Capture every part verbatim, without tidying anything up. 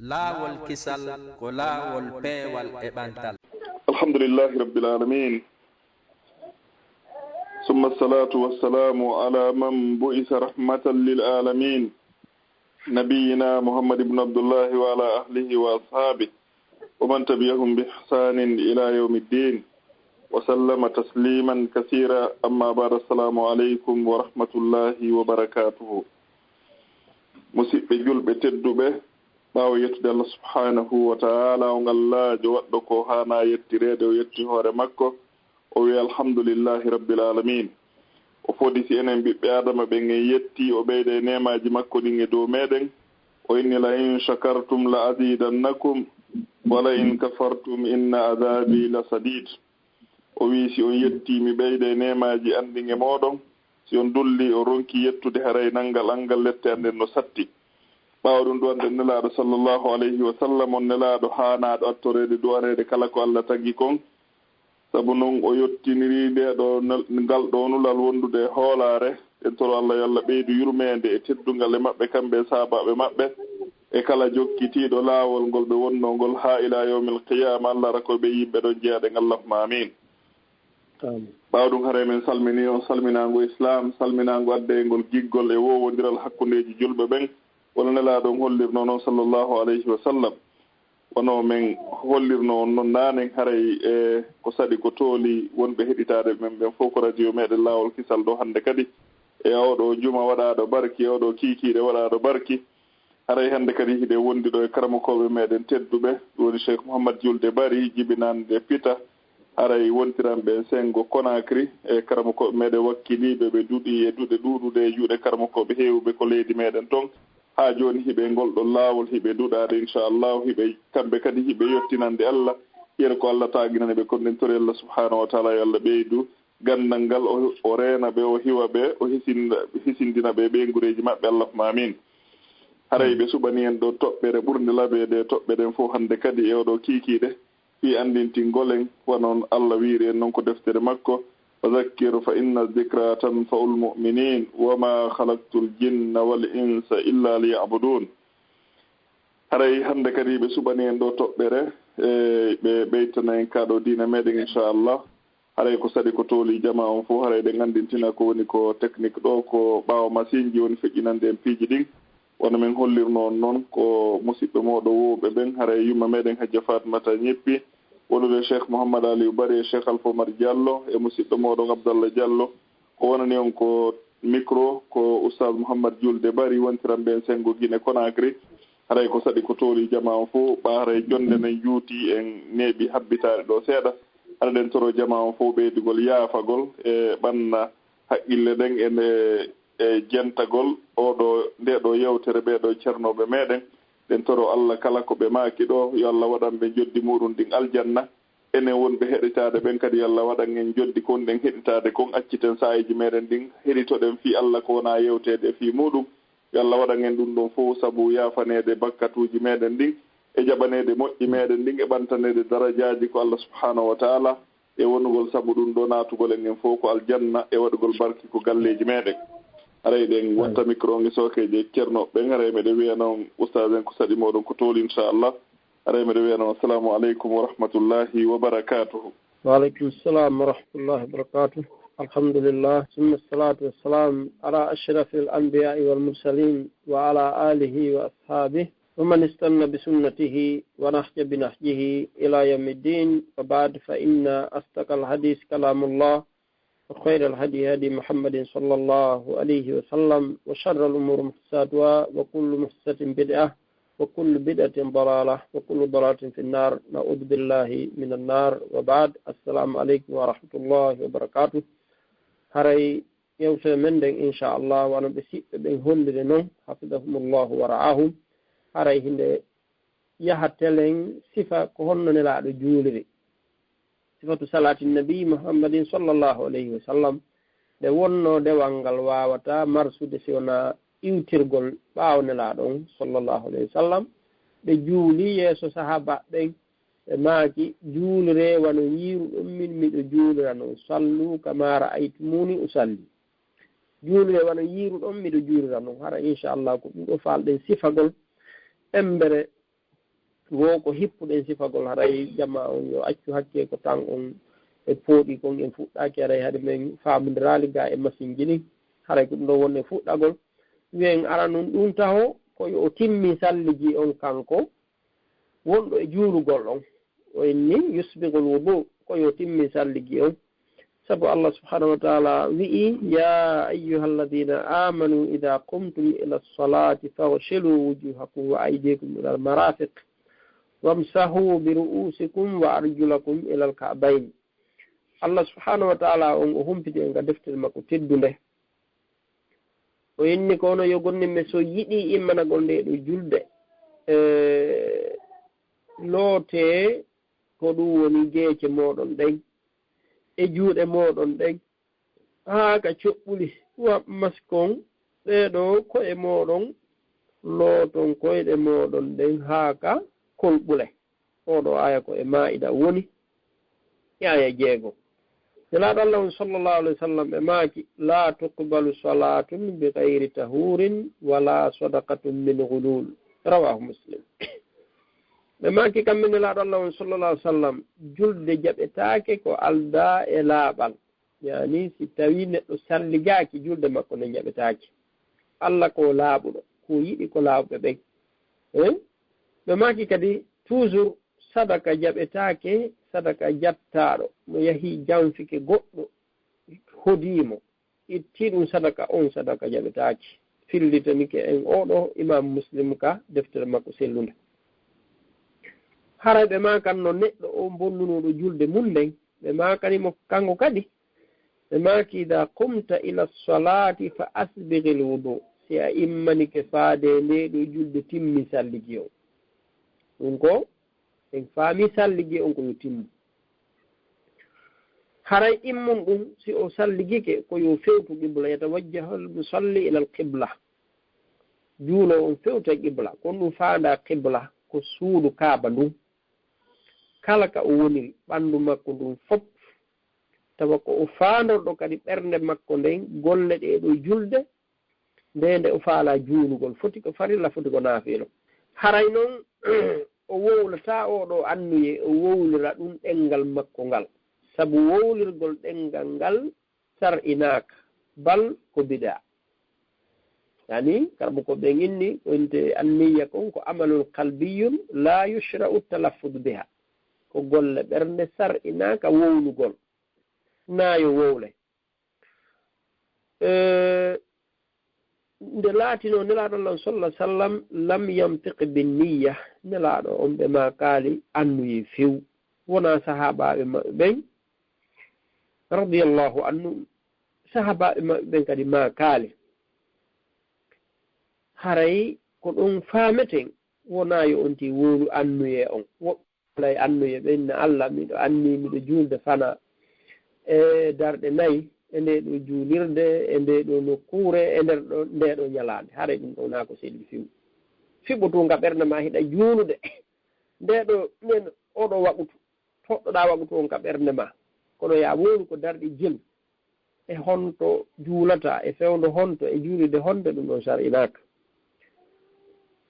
Laawol kisal ko laawol peewal e ɓantal. الحمد لله رب العالمين. ثم الصلاة والسلام على من بعث رحمة للعالمين، نبينا محمد بن عبد الله وعلى أهله وأصحابه ومن تبعهم بإحسان إلى يوم الدين، وسلم تسليما كثيرا. أما بعد، السلام عليكم ورحمة الله وبركاته. Musiɓɓe julɓe tedduɓe, ɓaawo yettude Allah subhanahu wa ta'ala, on Allaajo waɗɗo ko haana yettireede, o yetti hoore makko, o wi'i, "Alhamdulillahi Rabbil Aalamiin." O fodi si enen ɓiɓɓe Aadama ɓen en yettii, o ɓeyda e neemaaji makko ɗin e dow meɗen. O inni, "La in shakartum la azidannakum, wa la in kafartum inna azabi la sadid." O wi'i, "Si on yettii, mi ɓeyda e neemaaji an ɗin e mooɗon. Si on dullii, on ronkii yettude, haray nanngal an ngal lette an ɗen no satti." Ɓaawo ɗun, ɗuwanɗen Nelaaɗo sallallahu alayhi wa sallam, on Nelaaɗo haanaaɗo attoreede, du'aneede kala ko Allah tagi kon. Sabu non o yottiniri ndee ɗoo nel-, ngal ɗoo nulal wondude e hoolaare. En toro Allah yo Allah ɓeydu yurmeende e teddungal e maɓɓe, kamɓe e sahaabaaɓe maɓɓe, e kala jokkitiiɗo laawol ngol ɓe wonnoo ngol haa ilaa yawmil qiyaama. Allah ara ko ɓe yimɓe ɗon jeyaɗen, allahumma aamiin. Ɓaawo ɗun, haray men salminii on salminaango Islaam, salminaango addeyngol giggol e woowondiral hakkundeeji julɓe ɓen, wano Nelaaɗo on hollirnoo non, sallallahu alayhi wa sallam. Wano men hollirnoo on non naanen, haray e ko saɗi ko tooli wonɓe heɗitaade men ɓen fow ko radio meɗen Laawol Kisal ɗoo hannde kadi, e oo ɗoo juma waɗaaɗo barki, e oo ɗoo kiikiiɗe waɗaaɗo barki. Haray hannde kadi hiɗen wondi ɗoo e karamokooɓe meɗen tedduɓe, ɗun woni Cheikh Mouhammad Julde Bari, jibinaande Pita. Haray wontiranɓe en senngo Conakry, e karamokooɓe meɗen wakkiliiɓe ɓe duɗii e duɗe ɗuuɗuɗe e juuɗe karamokooɓe heewuɓe ko leydi meɗen ton. Haa jooni hiɓe e ngol ɗon laawol, hiɓe duɗaade, inchallahu, hiɓe, kamɓe kadi hiɓe yottinande Allah, yeru ko Allah taaginani ɓe kon. Ɗen tori Allah subhanahu wa taala yo Allah ɓeydu ganndal ngal, o, o reena ɓe, o hiwa ɓe, o hisin-, hisindina ɓe e ɓeynguureeji maɓɓe, allahumma amin. Haray ɓe suɓanii en ɗoo toɓɓere ɓurnde labeede e toɓɓe ɗen fow hannde kadi e oo ɗoo kiikiiɗe, fii anndintingol en, wano no Allah wi'iri en non ko deftere makko, "Wa zakkir fa inna zikra tanfa'ul mu'minin, wa ma khalaqtul jinna wal insa illa liya'budun." Haray hannde kadi ɓe suɓanii en ɗoo toɓɓere, e ɓe ɓeytana en kaa ɗoo diina meɗen, inchallah. Haray ko saɗi ko tooli jamaa on fow, haray ɗen anndintina ko woni ko technique ɗoo, ko ɓaawo masinji woni feƴƴinande en piiji ɗin. Wano men hollirnoo on non, ko musiɓɓe mooɗon woowɓe ɓen, haray yumma meɗen Hajja Fatmata Ñeppi, wondude Cheikh Mouhammad Aliou Bari e Cheikh Alpha Omar Diallo, e musiɗɗo mooɗon Abdallah Diallo. Ko wonani on ko micro, ko Oustaz Mouhammad Julde Bari, wontiranɓe en senngo Guinée Conakry. Haray ko saɗi ko tooli jamaa on fow, ɓaa haray jonnde nden juuti, en neeɓi habbitaade ɗoo seeɗa. Hara ɗen toro jamaa on fow ɓeydugol yaafagol e ɓanna haqqille ɗen e nde, e jentagol oo ɗoo, ndee ɗoo yewtere ɓee ɗoo cernooɓe meɗen. Ɗen toro Allah kala ko ɓe maaki ɗoo, yo Allah waɗan ɓe njoddi muɗum ndin aljanna. Enen wonɓe heɗitaade ɓen kadi, yo Allah waɗan en njoddi ko wonɗen heɗitaade kon, acciten saa'iiji meɗen ɗin, heɗitoɗen fii Allah ko wonaa yewteede e fii muɗum. Yo Allah waɗan en ɗum ɗon fow sabu yaafaneede bakkatuuji meɗen ɗin, e jaɓaneede moƴƴi meɗen ɗin, e ɓantaneede darajaaji ko Allah subhanahu wa taala, e wonugol sabu ɗum ɗoo naatugol en en fow ko aljanna, e waɗugol barki ko galleeji meɗen. Haray ɗen watta micro on e sookeeje e cernooɓe ɓen, haray meɗen wi'ana on ustaaz en ko saɗi mooɗon ko tooli, inchallah. Haray meɗen wi'ana on, assalamu aleykum wa rahmatullahi wa barakatuhu. وعليكم السلام ورحمة الله وبركاته. الحمد لله، ثم الصلاة والسلام على أشرف الأنبياء والمرسلين وعلى آله وأصحابه ومن استن بسنته ونهج بنهجه إلى يوم الدين، وبعد، فإن أصدق الحديث كلام الله، وخير الهدي هدي محمد صلى الله عليه وسلم، وشر الأمور محدثاتها، وكل محدثة بدعة، وكل بدعة ضلالة، وكل ضلالة في النار. نعوذ بالله من النار، وبعد. السلام عليكم ورحمة الله وبركاته. Haray yewtere men nden, inchallah, wano ɓe siɓɓe ɓen holliri non, hafidahumullahu wa ra'ahum, haray hinde yaha telen sifa ko honno Nelaaɗo juuliri. Sifatu salaati nabi Muhammadin sallallahu alayhi wa sallam, nde wonnoo dewal ngal waawataa marsude si wonaa iwtirgol ɓaawo Nelaaɗo on sallallahu alayhi wa sallam. Ɓe juuli yeeso sahaabaaɓe ɓen, ɓe maaki, "Juuliree wano yiiruɗon min miɗo juulira non. Sallu kama ra'aytumuni usalli." Juuliree wano yiiruɗon miɗo juulira non. Hara, inchallah, ko ɗum ɗoo faalɗen sifagol embere Woo ko hippuɗen sifagol, haray jamaa on yo accu hakkee ko tan on e pooɗi kon en fuɗɗaaki, haray hade men faamondiraali gaa e masinji ɗin, haray ko ɗum ɗon woni e fuɗɗagol. Wi'en aranun ɗum taho ko yo o timmi salligi on kanko wonɗo e juulugol on. O inni yusbigul wudu, ko yo timmi salligi on. Sabu Allah subhanahu wa ta'ala wi'i, "Ya ayyuhalladhina amanu idha qumtum ila salati faghsilu wujuhakum wa aydikum ila al-marafiq wamsahu bi ru'usikum wa arjulakum ila al-ka'bayn." Allah subhanahu wa ta'ala on o humpiti en ka deftere makko teddunde. O inni ko ono yo gonnimɓe so yiɗi immanagol nde ɗo julde, e lootee ko ɗum woni geece mooɗon ɗen, e juuɗe mooɗon ɗen, haa ka coɓɓuli, wa maskon ɗee ɗo ko'e mooɗon, looton koyɗe mooɗon ɗen haa ka kolɓule. Oo ɗoo aaya ko e Maa'ida woni, e aaya jeego. Nelaaɗo Allah on sallallahu alayhi wa sallam ɓe maaki, "La tuqbalu salatun bi ghayri tahurin wala sadaqatun min ghulul." Rawahu Muslim. Ɓe maaki kamɓe Nelaaɗo Allah on sallallahu alayhi wa sallam, julde jaɓetaake ko aldaa e laaɓal. Yaani, si tawii neɗɗo salligaaki, julde makko nden jaɓetaake. Allah ko laaɓuɗo, ko yiɗi ko laaɓuɓe ɓen. Eh? Ɓe maaki kadi, toujours, sadaka jaɓetaake, sadaka jattaaɗo, mo yahi janfike goɗɗo, hodii mo, itti ɗum sadaka, on sadaka jaɓetaake. Fillitanike en oo ɗoo Imam Muslim ka deftere makko sellunde. Haray ɓe maakan no neɗɗo on bonnunoɗo julde mun nden, ɓe maakani mo kanko kadi, ɓe maaki, "Idha qumta ila salati fa asbighil wudu." Si a immanike faade nde ɗo julde, timmi salligi on. Ɗum ko, en faami salligi on ko yo timmu. Haray immun ɗum, si o salligike, ko yo fewtu qibla, yatawajjahu al-musalli ila al-qibla. Juuloowo on fewta qibla, kono ɗum faanda qibla, ko suudu Kaaba ndun. Kala ka o woniri, ɓandu makko ndun fop, tawa ko o faandorɗo kadi ɓernde makko nden, golle ɗee ɗoo julde, nde nde o faalaa juulugol, foti ko farilla, foti ko naafila. Haray non, o wowlataa oo ɗoo anniyee, o wowlira ɗum ɗemngal makko ngal. Sabu wowlirgol ɗemngal ngal sar'inaaka, bal ko bid'a. Yani, karbu ko ɓen inni, ko innde anniyya kon, ko amalun qalbiyyun la yushra'u talaffudu biha. Ko golle ɓernde sar'inaaka wowlugol. Naa yo wowle. Eh, nde laatinoo Nelaaɗo Allah sallallahu alaihi wasallam lam yantiq bin niyya, Nelaaɗo on ɓe maakaali anniyee few. Wonaa sahaabaaɓe maɓɓe ɓen, radiyallahu anhum, sahaabaaɓe maɓɓe ɓen kadi maakaali. Haray ko ɗon faameten, wonaa yo on tigi wowlu anniyee on. Woɓɓe lay anniyee ɓen na Allah, miɗo anniyii, miɗo juulde fana e darɗe nay, e ndee ɗoo juulirde, e ndee ɗoo nokkuure, e nder ɗoo, ndee ɗoo ñalaande. Haray ɗum ɗoo wonaa ko selli few. Fiɓotu nga ɓernde maa hiɗa juulude. Ndee ɗoo, nden, oo ɗoo waqutu, toɗɗoɗaa waqutu on ka ɓernde maa. Kono yaa wowlu ko darɗe jelu. E honto juulataa, e fewndo honto, e juulirde honto, ɗum ɗon sar'inaaka.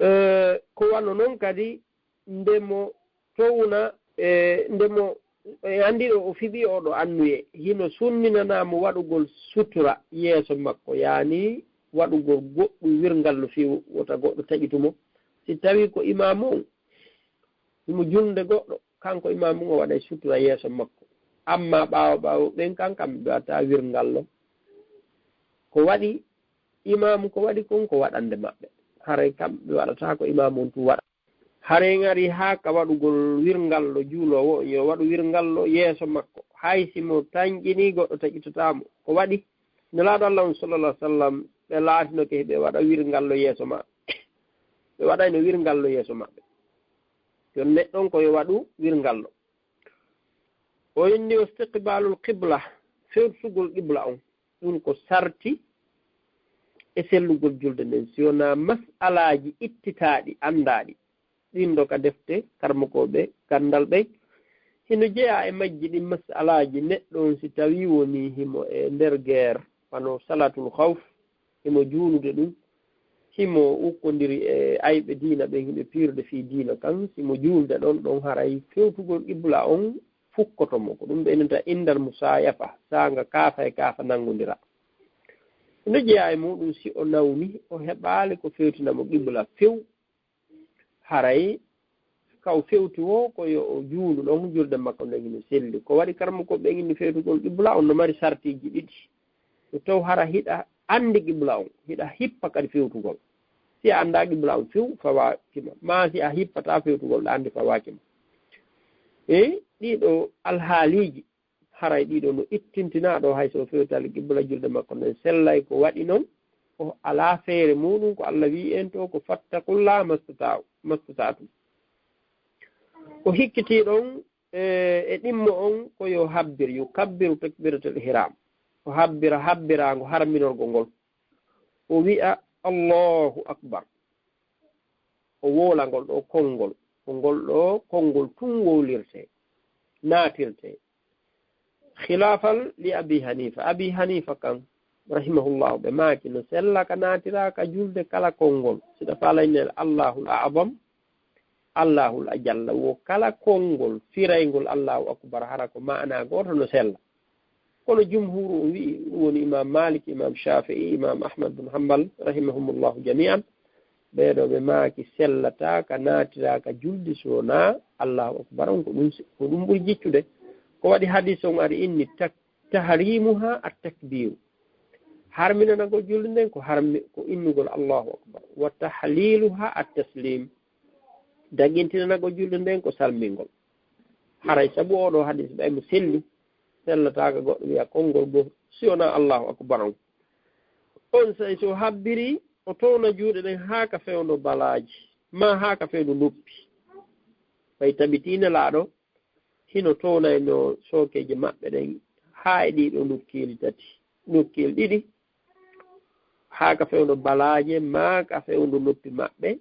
Eh, ko wano non kadi, nde mo towna, e nde mo, e anndi ɗo o fiɓi oo ɗoo anniyee, hino sunninanaa mo waɗugol sutura yeeso makko, yaani waɗugol goɗɗum wirngallo fii wota goɗɗo taƴitu mo. Si tawii ko imaamu on, himo julnude goɗɗo, kanko imaamu on o waɗay sutura yeeso makko. Ammaa ɓaawo ɓaawo ɓen kan, kamɓe ɓe waɗataa wirngallo. Ko waɗi imaamu, ko waɗi kon ko waɗande maɓɓe. Haray kamɓe ɓe waɗataa ko imaamu on tun waɗa. Haray en arii haa ka waɗugol wirngallo, juuloowo on yo waɗu wirngallo yeeso makko. Hay si mo tanƴinii, goɗɗo taƴitotaa mo. Ko waɗi? Nelaaɗo Allah on, sallallahu alaihi wasallam, ɓe laatinoke hiɓe waɗa wirngallo yeeso maɓɓe. Ɓe waɗayno wirngallo yeeso maɓɓe. Yo neɗɗo on ko yo waɗu wirngallo. O inni, "Wastiqbaalul qibla", fewtugol qibla on. Ɗum ko sarti e sellugol julde nden. Si wonaa mas'alaaji ittitaaɗi, anndaaɗi, ɗin ɗo ka defte karamokooɓe ganndal ɓen, hino jeyaa e majji ɗin mas'alaaji. Neɗɗo on si tawii wonii himo e nder geer, wano salaatul khawf, himo juulude ɗum, himo ukkondiri e ayɓe diina ɓen, hiɓe piirude fii diina kan, si mo juulde ɗon, ɗon haray fewtugol qibla on fukkoto mo. Ko ɗum ɓe innata indal musaayafa, saanga kaafa e kaafa nanngondira. No jeyaa e muuɗum, si o nawni, o heɓaali ko fewtina mo qibla few, haray ka o fewti woo, ko yo o juulu ɗon, julde makko nden hino selli. Ko waɗi karamokooɓe ɓen inni fewtugol qibla on no mari sartiiji ɗiɗi. Yo taw hara hiɗa anndi qibla on, hiɗa hippa kadi fewtugol. Si a anndaa qibla on few, fawaaki ma. Maa si a hippataa fewtugol, ɗa anndi fawaaki ma. E ɗiɗo alhaaliiji, haray ɗiɗo no ittintinaa ɗo, hay so o fewtaali qibla, julde makko nden sellay. Ko waɗi non, o alaa feere muuɗum, ko Allah wi'i en to, ko fattaqullaha mastata-, mastata'tum. Ko hikkitii ɗon, e, e ɗimmo on, ko yo habbir, yo kabbiru takbiratul ihram. O habbira, habbiraango harminorgo ngol. O wi'a, "Allahu akbar." O wowla ngol ɗoo konngol. Ko ngol ɗoo konngol tun wowlirtee, naatirtee. Khilaafan li Abi Hanifa. Abi Hanifa kan, rahimahullahu, ɓe maaki no sella ka naatira ka julde kala konngol. Si ɗa faalay nel Allahul A'zam, Allahul Ajalla, wo kala konngol firayngol Allahu Akbar, hara ko maana gooto no sella. Kono jumhuuru on wi'i, ɗum woni Imam Malik, Imam Shafi'i, Imam Ahmad bin Hanbal, rahimahumullahu jami'an, ɓee ɗoo ɓe maaki sellataa ka naatiraa ka julde so wonaa Allahu Akbar on, ko ɗum, ko ɗum ɓuri jiccude. Ko waɗi hadis on ari inni tak-, tahrimuha at-takbiru. Harminanagol julde nden ko harmi-, ko innugol Allahu Akbar. Wa tahliluha at-taslim. Dagintinanagol julde nden ko salmingol. Haray sabu oo ɗoo hadis ɓay mo selli, sellataaka goɗɗo wi'a konngol goo si wonaa Allahu Akbar on. Onsay so habbiri, o towna juuɗe ɗen haa ka fewndo balaaji, maa haa ka fewndo noppi. Ɓay tabitii Nelaaɗo hino townayno sookeeje maɓɓe ɗen haa e ɗii ɗoo nokkeeli tati, nokkeeli ɗiɗi, haa ka fewndo balaaje, maa ka fewndo noppi maɓɓe,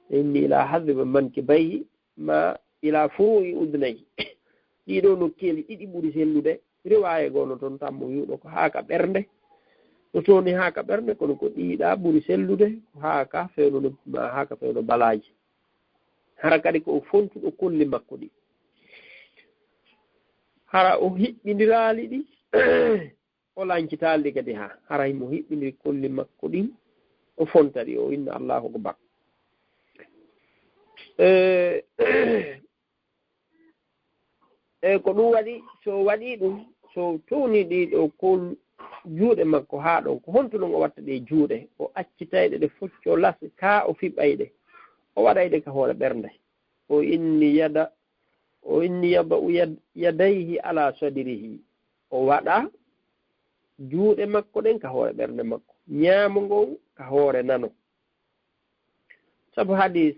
inni ilaa hadhwi mankibayhi, maa ilaa furu'i udhnayhi. Ɗii ɗoo nokkeeli ɗiɗi ɓuri sellude. Riwaaya goo no ton tammo wi'uɗo ko haa ka ɓernde. No towni haa ka ɓernde, kono ko ɗii ɗaa ɓuri sellude, ko haa ka fewndo noppi maa haa ka fewndo balaaje. Hara kadi ko o fontuɗo kolli makko ɗi. Hara o hiɓɓindiraali ɗi, o lancitaali ɗi kadi haa. Hara himo hiɓɓindiri kolli makko ɗin, o fonta ɗi, o inna Allahu Akbar. E, e ko ɗum waɗi, so o waɗii ɗum, so o towni ɗii ɗoo kol juuɗe makko haa ɗon, ko honto ɗum o watta ɗee juuɗe? O accitay ɗe, ɗe foccoo las, kaa o fiɓay ɗe, o waɗay ɗe ka hoore ɓernde. O inni yada, o inni yada'u yad-, yadayhi ala sadrihi. O waɗa juuɗe makko ɗen ka hoore ɓernde makko, ñaamo ngon ka hoore nano. Sabu hadis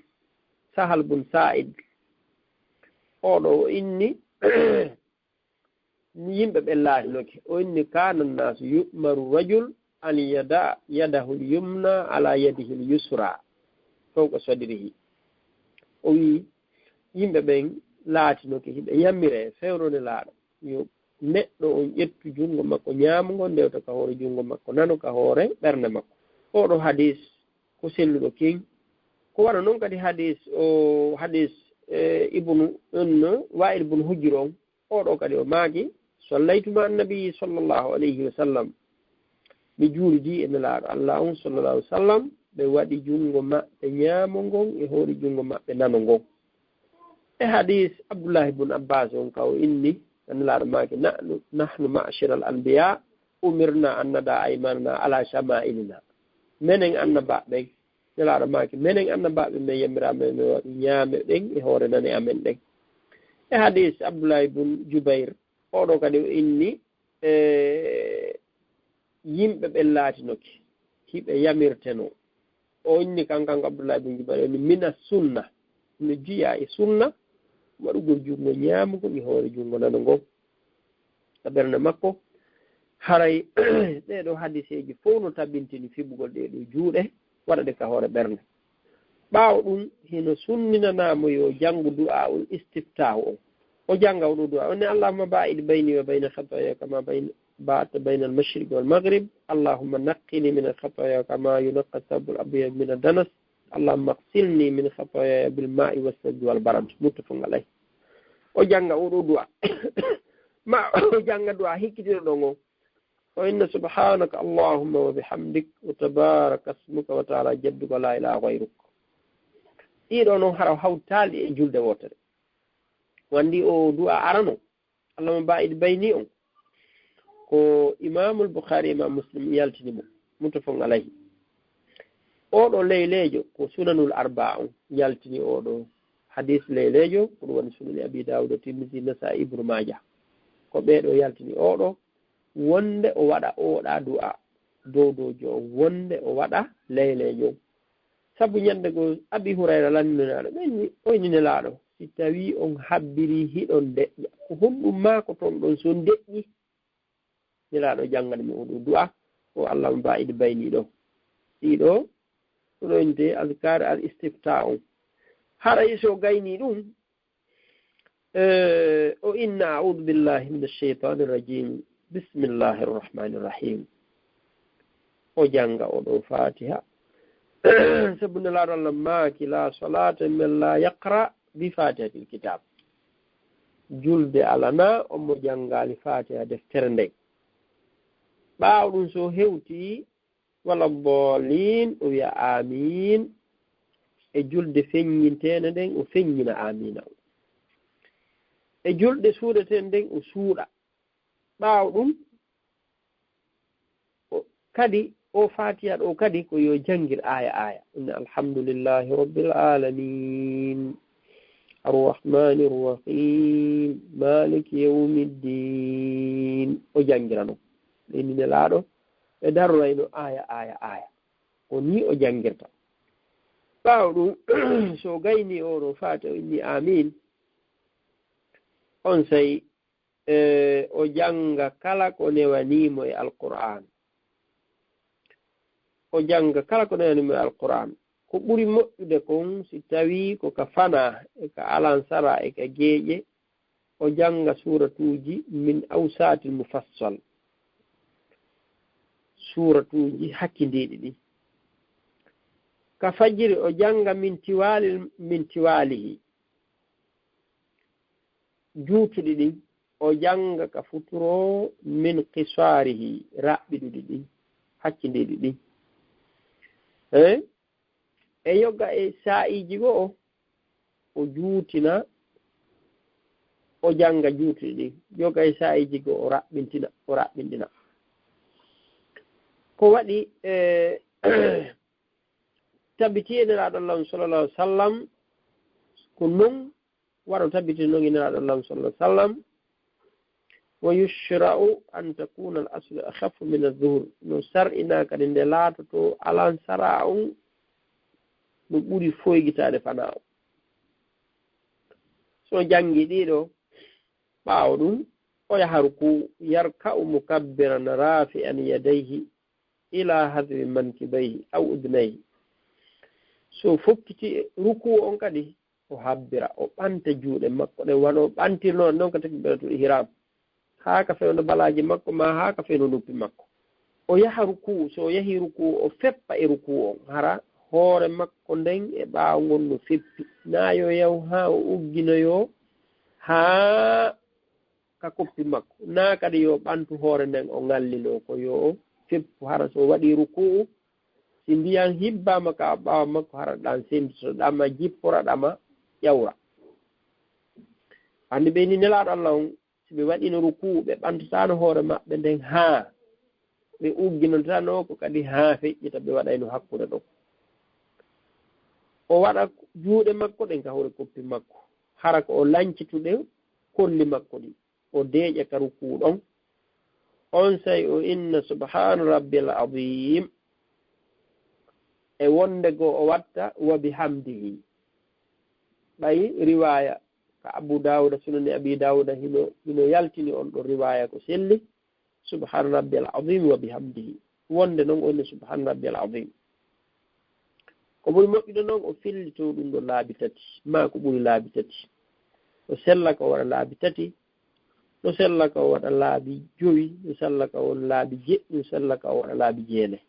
Sahal bun Sa'id, oo ɗoo o inni, yimɓe ɓen laatinoke. O inni, "Kana nnasu yu'maru rajul an yada yadahu l-yumna ala yadihi l-yusra fawqa sadrihi." O wi'i, yimɓe ɓen laatinoke hiɓe yamiree fewndo Nelaaɗo, yo neɗɗo on ƴettu junngo makko ñaamo ngon ndewta ka hoore junngo makko nano ka hoore ɓernde makko. Oo ɗoo hadis ko selluɗo kin. Ko wano non kadi hadis, o hadis, e, Ibnu, on, Wa'il bun Hujr on, oo ɗoo kadi o maaki, "Sallaytu ma'a Nabiyyi sallallahu alayhi wa sallam." Mi juulidii e Nelaaɗo Allah on sallallahu alayhi wa sallam, ɓe waɗi junngo maɓɓe ñaamo ngon e hoore junngo maɓɓe nano ngon. E hadis Abdullahi bun Abbas on ka o inni, Nelaaɗo maaki, "Nahnu, nahnu ma'sharal anbiya, umirna an nada aymanana ala shama'ilina." Menen annabaaɓe ɓen, Nelaaɗo maaki, "Menen annabaaɓe men yamiraama men waɗu ñaame ɗen e hoore nane amen ɗen." E hadis Abdullahi bun Jubayr, oo ɗoo kadi o inni, e, yimɓe ɓen laatinoke hiɓe yamirtenoo. O inni kan, kanko Abdullahi bun Jubayr, o inni, "Mina sunna." No jeyaa e sunna, waɗugol junngo ñaamo ngon e hoore junngo nano ngon. Ka ɓernde makko, haray ɗee ɗoo hadiseeji fow no tabintini fiɓugol ɗee ɗoo juuɗe, waɗa ɗe ka hoore ɓernde. Ɓaawo ɗun, hino sunninanaa mo yo janngu du'aa'ul istiftaahu on. O jannga oo ɗoo du'aa, o inni, "Allahumma ba'id bayni wa bayna khataaya kama bayna, باعدت بين المشرق والمغرب، اللهم نقني من الخطايا كما ينقى الثوب الأبيض من الدنس، اللهم اغسلني من خطاياي بالماء والثلج والبرد. متفق عليه. O jannga oo ɗoo du'a. Ma o jannga du'a hikkitino ɗon on. O inna subhanaka allahumma wa bihamdik wa tabaraka ismuka wa ta'ala jadduka wa la ilaha ghayruk. Ɗii ɗoo non hara hawtaali e julde wootere. Wandi o du'a arano. Allahumma ba'id bayni on. Ko Imaamul Bukhari, Imaam Muslim yaltini mo. Muttafaqun alayhi. Oo ɗoo leyleejo ko Sunanul Arba'a on yaltini oo ɗoo hadis leyleejo, ko ɗum woni Sunani Abi Dawuda, Tirmidhi, Nasa'i, Ibnu Maaja. Ko ɓee ɗoo yaltini oo ɗoo wonde o waɗa oo ɗaa du'a dow dow jo, wonde o waɗa leyleejo. Sabu ñande goo Abi Hurayra lanndinaaɗo ɓe ni, o inni Nelaaɗo, si tawii on habbirii hiɗon deƴƴa, ko honɗum maakoton ɗon si on deƴƴi? Nelaaɗo janngani mo oo ɗoo du'a, o Allahumma ba'id bayni ɗoo. Ɗii ɗoo, ko ɗoo innde azkar al istifta on. Haray si o gaynii ɗum, Eh, o inna a'udhu billahi minash shaytanir rajim. Bismillahir rahmanir rahim. O jannga oo ɗoo Fatiha. Sabu Nelaaɗo Allah maaki, "La salata liman la yaqra bi Fatihatil kitab." Julde alanaa on mo janngaali Fatiha deftere nden. Ɓaawo ɗum si o hewtii, wala daalliin, o wi'a aamiin. E julde feññinteende nden, o feññina aamiina on. E julde suuɗeteende nden, o suuɗa. Ɓaawo ɗum, o, kadi, o Faatiha ɗoo kadi, ko yo janngir aaya aaya. Inna alhamdulillahi rabbil aalamiin. Arrahmaani rrahiim, maaliki yawmi ddiin. O janngirano. Ɓe inni Nelaaɗo, ɓe darorayno aaya, aaya, aaya. Ko nii o janngirta. Ɓaawo ɗum, so o gaynii oo ɗoo Faatiha, o inni aamiin, onsay, e, o jannga kala ko newanii mo e Alqur'aan. O jannga kala ko nani mo e Alqur'aan. Ko ɓuri moƴƴude kon, si tawii ko ka fanaa, e ka alansaraa, e ka geeƴe, o jannga suuratuuji min awsaatil mufassal, suuratuuji hakkindiiɗi ɗin. Ka fajiri, o jannga min tiwaalil, min tiwaalihi. Juutuɗi ɗin, o jannga ka futuro min qisaarihi, raɓɓiɗuɗi ɗin, hakkindiiɗi ɗin. Eh? E yoga e saa'iiji goo, o juutina, o jannga juutuɗi ɗin. Yoga e saa'iiji goo, o raɓɓintina, o raɓɓinɗina. Ko waɗi, eh, tabitii e Nelaaɗo Allah on sallallahu alaihi wasallam, ko non waro tabiti non e Nelaaɗo Allah sallallahu alaihi wasallam, "Wa yushra'u an takuna al-aslu akhaffa min adh-dhuhur." No sar'inaa kadi nde laatotoo alansaraa on no ɓuri foygitaade fanaa on. So janngi ɗii ɗoo, ɓaawo ɗum, o yaha rukuu, "Yarka'u mukabbiran rafi'an yadayhi ila hadhwi mankibayhi aw udhnayhi." So fokkiti rukuu on kadi, o habbira, o ɓanta juuɗe makko ɗen, wano o ɓantirnoo non ka takbiratul ihram, haa ka fewndo balaaje makko, maa haa ka fewndo noppi makko. O yaha rukuu, so o yahi rukuu, o feppa e rukuu on, hara hoore makko nden e ɓaawo ngon no feppi. Naa yo yahu haa o ugginoyoo haa ka koppi makko. Naa kadi yo ɓantu hoore nden o ŋallinoo, ko yo o feppu. Hara so o waɗii rukuu, si ndiyan hibbaama ka ɓaawo makko, hara ɗan senditoto, ɗama jippora, ɗama ƴawra. Anndi ɓe ni Nelaaɗo Allah on, si ɓe waɗino rukuu, ɓe ɓantataano hoore maɓɓe nden haa ɓe ugginotano ko kadi haa feƴƴita, ɓe waɗayno hakkunde ɗon. O waɗa juuɗe makko ɗen ka hoore koppi makko, hara ko o lancitude kolli makko ɗin. O deeƴa ka rukuu ɗon, onsay o inna, "Subhaana rabbiyal aziim," e wonde goo o watta, "Wa bihamdihi." Ɓay riwaaya ka Abu Daawuda, Sunani Abi Daawuda, hino, hino yaltini on ɗon riwaaya ko selli, "Subhaana rabbiyal aziim wa bihamdihi." Wonde non o inni, "Subhaana rabbiyal aziim." Ko ɓuri moƴƴude non, o fillitoo ɗum ɗo laabi tati, maa ko ɓuri laabi tati. O sella ko waɗa laabi tati, No sella ka o waɗa laabi jowi, no sella ka o laabi jeɗɗi, no sella ka o waɗa laabi jeenay.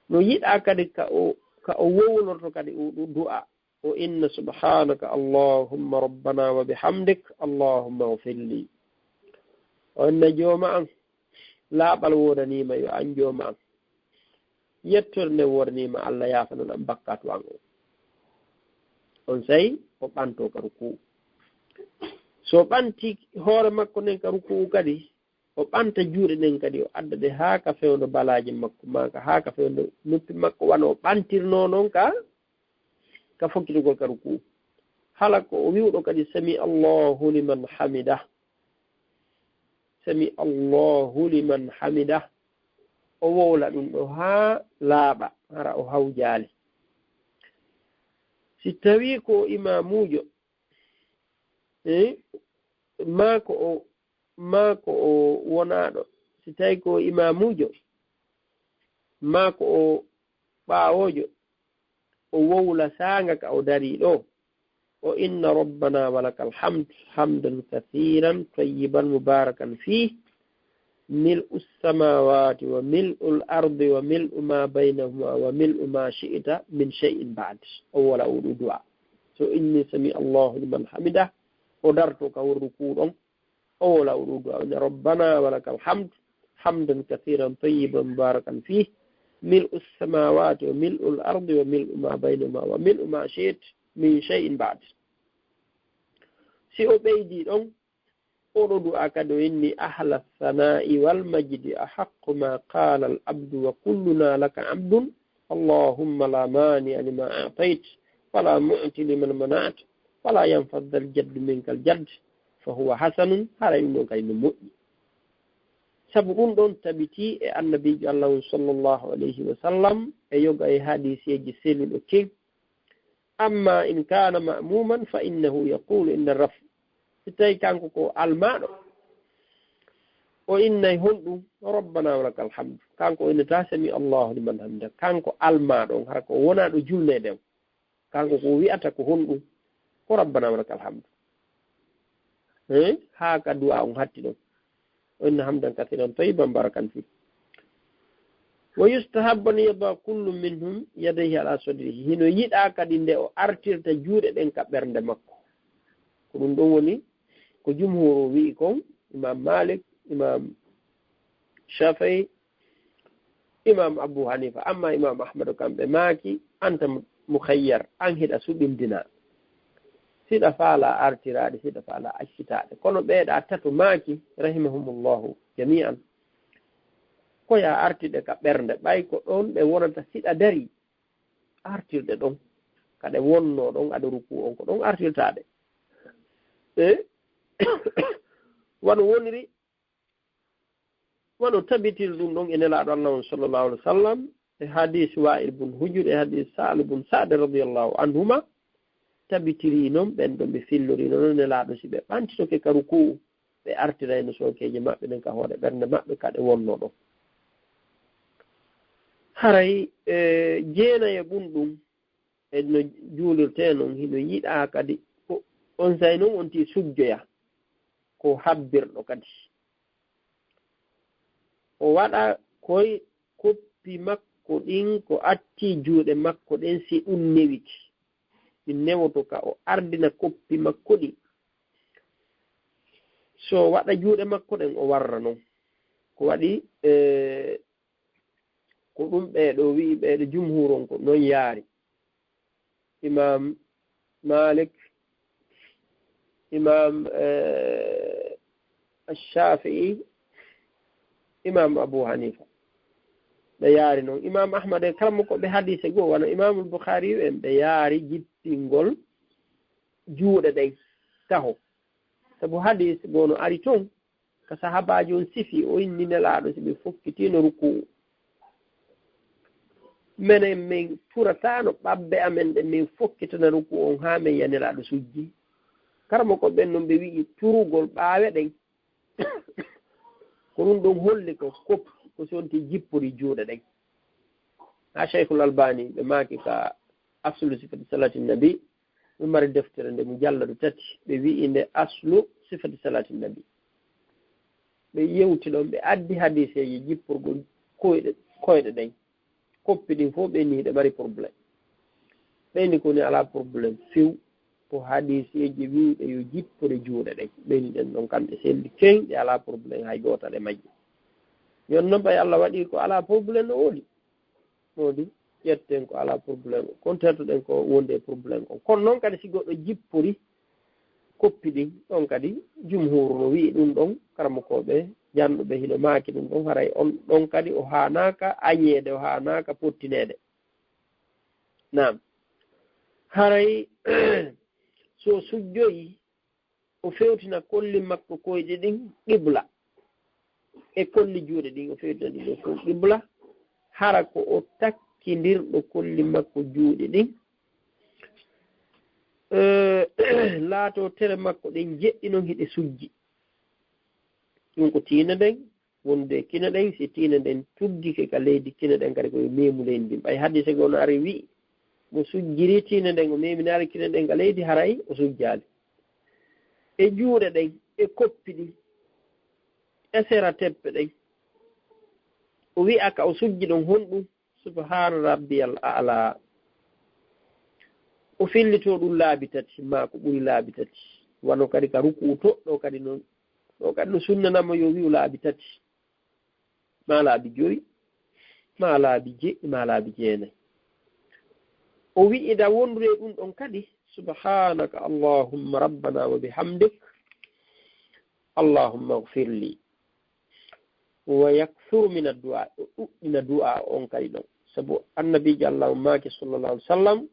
No yiɗaa kadi ka o, ka o wowlorto kadi o ɗu du'a. O inna subhanaka allahumma rabbana wa bihamdik allahumma ghfirli. O inna jooma an, laaɓal woodaniima yo an jooma an. Yettorde nden woodaniima Allah yaafanan an bakkaatu an o. On saa'i o ɓanto ka rukuu. So o ɓanti hoore makko nden ka rukuu kadi, o ɓanta juuɗe ɗen kadi, o adda ɗe haa ka fewndo balaaje makko, maa ka haa ka fewndo noppi makko, wano o ɓantirnoo non ka, ka fokkitugol ka rukuu. Hala ko o wi'uɗo kadi, "Sami Allahu liman hamidah. Sami Allahu liman hamidah." O wowla ɗum ɗo haa laaɓa, hara o hawjaali. Si tawii ko o imaamuujo, eh, maa ko o maa ko o wonaaɗo, si tawii ko o imaamuujo, maa ko o ɓaawoojo, o wowla saanga ka o darii ɗoo, o inna rabbana wa lakal hamd, hamdan kathiran tayyiban mubarakan fih, mil'u samawati wa mil'u al ardi wa mil'u ma baynahuma wa mil'u ma shi'ta min shay'in ba'd. O wola o ɗu du'a. So inni sami Allahu liman hamidah, o darto ka worru kuuɗon, o wola o ɗu du'a, o inna, "Rabbana wa lakal hamd, hamdan kathiran tayyiban mubarakan fih, mil'u samawati wa mil'u al ardi wa mil'u ma baynahuma wa mil'u ma shi'ta min shay'in ba'd." Si o ɓeydii ɗon, o ɗu du'a kadi o inni, "Ahla thana'i wal majdi ahaqqu ma qala al abdu wa kulluna laka abdun, Allahumma la mani'a lima a'tayt, wa la mu'ti liman mana'at, wa la yanfa'u dhal jaddi minkal jadd." Fa huwa hasanun, haray ɗum ɗon kadi no moƴƴi. Sabu ɗum ɗon tabitii e Annabiijo Allah on sallallahu alayhi wa sallam, e yoga e hadiiseeji selluɗo kin, "Amma in kana ma'muman fa innahu yaqulu inda raf." Si tawi kanko ko almaaɗo, o innay honɗum? "Rabbana wa lakal hamdu." Kanko o innata "Sami Allahu liman hamida." Kanko almaaɗo on, hara ko wonaa ɗo julneede on. Kanko ko o wi'ata ko honɗum? Ko "Rabbana wa lakal hamdu." Eh? Haa ka du'a on hatti ɗon. O inna hamdan kathiran tayyiban barakan fih. Wa yustahabbu an yada kullu minhum yadayhi ala sadrihi. Hino yiɗaa kadi nde o artirta juuɗe ɗen ka ɓernde makko. Ko ɗum ɗon woni ko jumhuuru wi'i kon, Imam Malik, Imam Shafi'i, Imam Abu Hanifa. Amma Imam Ahmadu kamɓe maaki, "Anta mukhayyar, an hiɗa suɓindinaa. Siɗa faalaa artiraade, siɗa faalaa accitaade." Kono ɓeeɗa tato maaki, rahimahumullahu jami'an, ko yaa artirɗe ka ɓernde, ɓay ko ɗon ɗe wonata siɗa darii, artirɗe ɗon, ka ɗe wonnoo ɗon, aɗa rukuu on, ko ɗon artirtaaɗe. E wano woniri, wano tabitiri ɗum ɗon e Nelaaɗo Allah on, sallallahu alaihi wa sallam, e hadis Wa'il bun Hujur, e hadis Sa'al bun Sa'd, radiyallahu anhuma, tabitiri non ɓen ɗon ɓe fillori non Nelaaɗo, si ɓe ɓantitoke ka rukuu, ɓe artirayno sookeeje maɓɓe ɗen ka hoore ɓernde maɓɓe, ka ɗe wonnoo ɗon. Haray, e, jeenaye ɓun ɗum, e no juulirtee non, hino yiɗaa kadi, ko, on saa'i non on tii sujjoya, ko habbirɗo kadi. O waɗa koy koppi makko ɗin, ko attii juuɗe makko ɗen, si ɗum newiti. Ɗin newoto ka o ardina koppi makko ɗin. So waɗa juuɗe makko ɗen, o warra non. Ko waɗi, e, ko ɗum ɓee ɗoo wi'i, ɓee ɗoo jumhuur on ko non yaari. Imam Malik, Imam, eh, Shafi'i, Imam Abu Hanifa. Ɓe yaari non. Imam Ahmad e karamokooɓe hadiise goo, wano Imamul Bukhari en, ɓe yaari jippingol juuɗe ɗen taho. Sabu hadiis goo no ari ton, ka sahaabaajo on sifi, o inni Nelaaɗo, si ɓe fokkitiino rukuu, menen men turataano ɓabbe amen ɗen, men fokkitana rukuu on haa men ya Nelaaɗo sujji. Karamoko ɓen non ɓe wi'i turugol ɓaawe ɗen, ko ɗum ɗon holli ko kop-, ko sonti jippori juuɗe ɗen. Haa Shaykhul Albani ɓe maaki ka Aslu Sifati Salati Nabi, Ɓe mari deftere nde mujalladu tati, ɓe wi'i nde Aslu Sifati Salati Nabi. Ɓe yewti ɗon, ɓe addi hadiseeji jipporgol koyɗe, koyɗe ɗen. Koppi ɗin fof ɓe ni hiɗe mari problème. Ɓe ni ko ni alaa problème few, ko hadiseeji wi'uɗe yo jippore juuɗe ɗen. Ɓe ni ɗen ɗon kamɓe selli key, ɗe alaa problème hay gootal e majje. Yon non ɓay Allah waɗi ko alaa problème no woodi. Modi, ƴetten ko alaa problème. Kon tertoɗen ko wonde e problème on. Kono non kadi si goɗɗo jippori koppi ɗin, ɗon kadi jumhuuru no wi'i ɗum ɗon, karamokooɓe janɗuɓe hino maaki ɗum ɗon, haray on ɗon kadi o haanaaka añeede, o haanaaka pottineede. Naam. Haray so sujjoyi, o fewtina kolli makko koyɗe ɗin qibla, e kolli juuɗe ɗin, o fewtina ɗin ɗon fof qibla, hara ko o takkindirɗo kolli makko juuɗe ɗin, eh, laato tere makko ɗen jeɗɗi non hiɗe sujji. Ɗum ko tiina ɗen, wonde kine ɗen, si tiine ɗen tuggike ka leydi, kine ɗen kadi ko yo meemu leydi ndin. Ɓay hadise goo no ari wi'i, mo sujjiri tiine ɗen, o meeminaali kine ɗen ka leydi, haray o sujjaali. E juuɗe ɗen, e koppi ɗin, e sera teppe ɗen. O wi'a ka o sujji ɗon honɗum, Subhaana Rabbiyal A'laa. O fillitoo ɗum laabi tati, maa ko ɓuri laabi tati. Wano kadi ka ruku'u to, ɗo kadi non, ɗo kadi no sunnanamo yo wi'u laabi tati. Maa laabi jowi, maa laabi jeɗɗi, maa laabi jeenay. O wi'ida wondude e ɗum ɗon kadi, "Subhaanaka Allahumma Rabbana wa bihamdik, Allahumma ighfir li." Wa yakthuru min addu'a, o ɗuɗɗina du'a on kadi ɗon. Sabu Annabiijo Allah on maaki, sallallahu alaihi wasallam,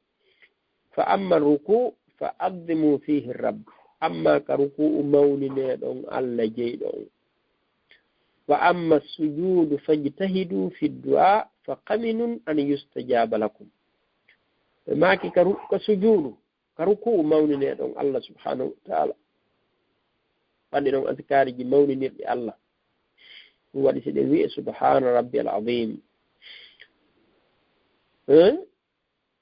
"Fa amma ruku fa adhimu fihi rabb." Amma ka ruku'u mawninee ɗon Allah jeyɗo on. "Wa amma sujudu fajtahidu fi du'a fa qaminun an yustajaba lakum." Ɓe maaki ka ru-, ka sujudu, ka ruku'u mawninee ɗon Allah subhanahu wa ta'ala. Waɗi ɗon azkaariji mawninirɗi Allah. Ɗum waɗi si ɗen wi'e subhana rabbiyal azim. Eh?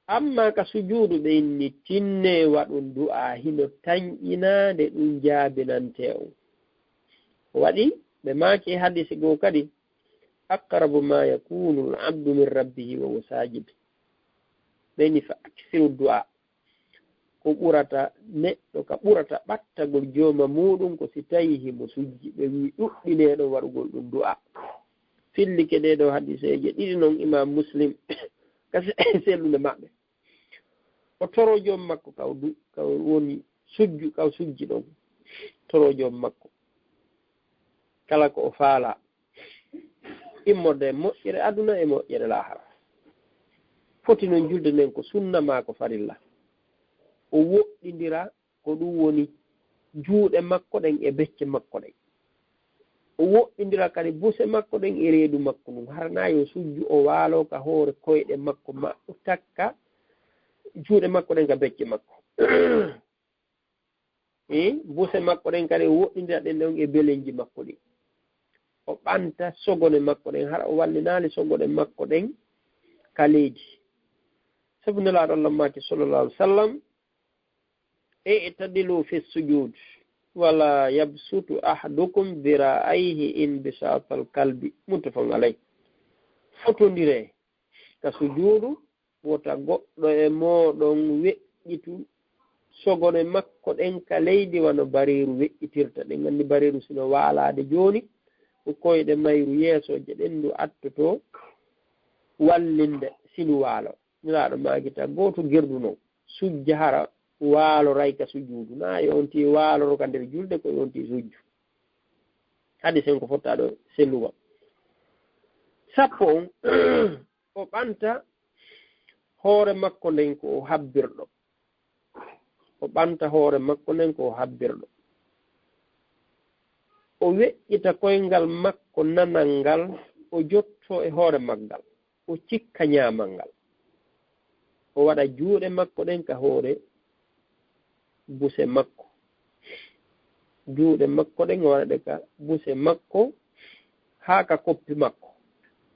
Amma ka sujuudu ɓe inni tinnee waɗun du'a hino tanƴinaande ɗum jaabinantee on. Ko waɗi ɓe maaki e hadisi goo kadi, "Aqrabu ma yakunu al-abdu min rabbihi wa huwa sajid." Ɓe ni fa aksiru du'a. Ko ɓurata neɗɗo, ka ɓurata ɓattagol jooma muuɗum ko si tawii himo sujji. Ɓe wi'i ɗuɗɗinee ɗon waɗugol ɗum du'a. Fillike ɗee ɗoo hadiseeje ɗiɗi non Imam Muslim ka se-, sellunde maɓɓe. O toroo joom makko ka o du-, ka o woni sujju, ka o sujji ɗon. Toroo joom makko. Kala ko o faalaa. Immorde e moƴƴere aduna e moƴƴere laahara. Foti non julde nden ko sunna maa ko farilla. O woɗɗindira ko ɗum woni juuɗe makko ɗen e becce makko ɗen. O woɗɗindira kadi buse makko ɗen e reedu makko ndun. Hara na yo sujju o waaloo ka hoore koyɗe makko ma o takka juuɗe makko ɗen ka becce makko. Eh, buse makko ɗen kadi o woɗɗindira ɗen ɗon e belenji makko ɗin. O ɓanta sogone makko ɗen, hara o wallinaali sogone makko ɗen ka leydi. Sabu Nelaaɗo Allah maaki, sallallahu alaihi wasallam, "I'tadilu fi sujud, wala yabsutu ahadukum dhira'ayhi inbisatal kalbi." Muttafaqun alayh. Fotondire ka sujuudu, wota goɗɗo e mooɗon weƴƴitu sogone makko ɗen ka leydi wano bareeru weƴƴitirta. Ɗen anndi bareeru sino waalaade jooni, ko koyɗe mayru yeesooje ɗen ndu attoto wallinde si ndu waalo. Nelaaɗo maaki ta gooto gerdu non, sujja hara waaloray ka sujuudu. Na e on tii waaloro ka nder julde, ko e on tii sujju. Hadisen ko fottaaɗo sellugol. Sappo on, o ɓanta hoore makko nden ko o habbirɗo. O ɓanta hoore makko nden ko o habbirɗo. O weƴƴita koyngal makko nanal ngal, o jotto e hoore maggal, o cikka ñaamal ngal. O waɗa juuɗe makko ɗen ka hoore buse makko. Juuɗe makko ɗen o waɗa ɗe ka buse makko haa ka koppi makko.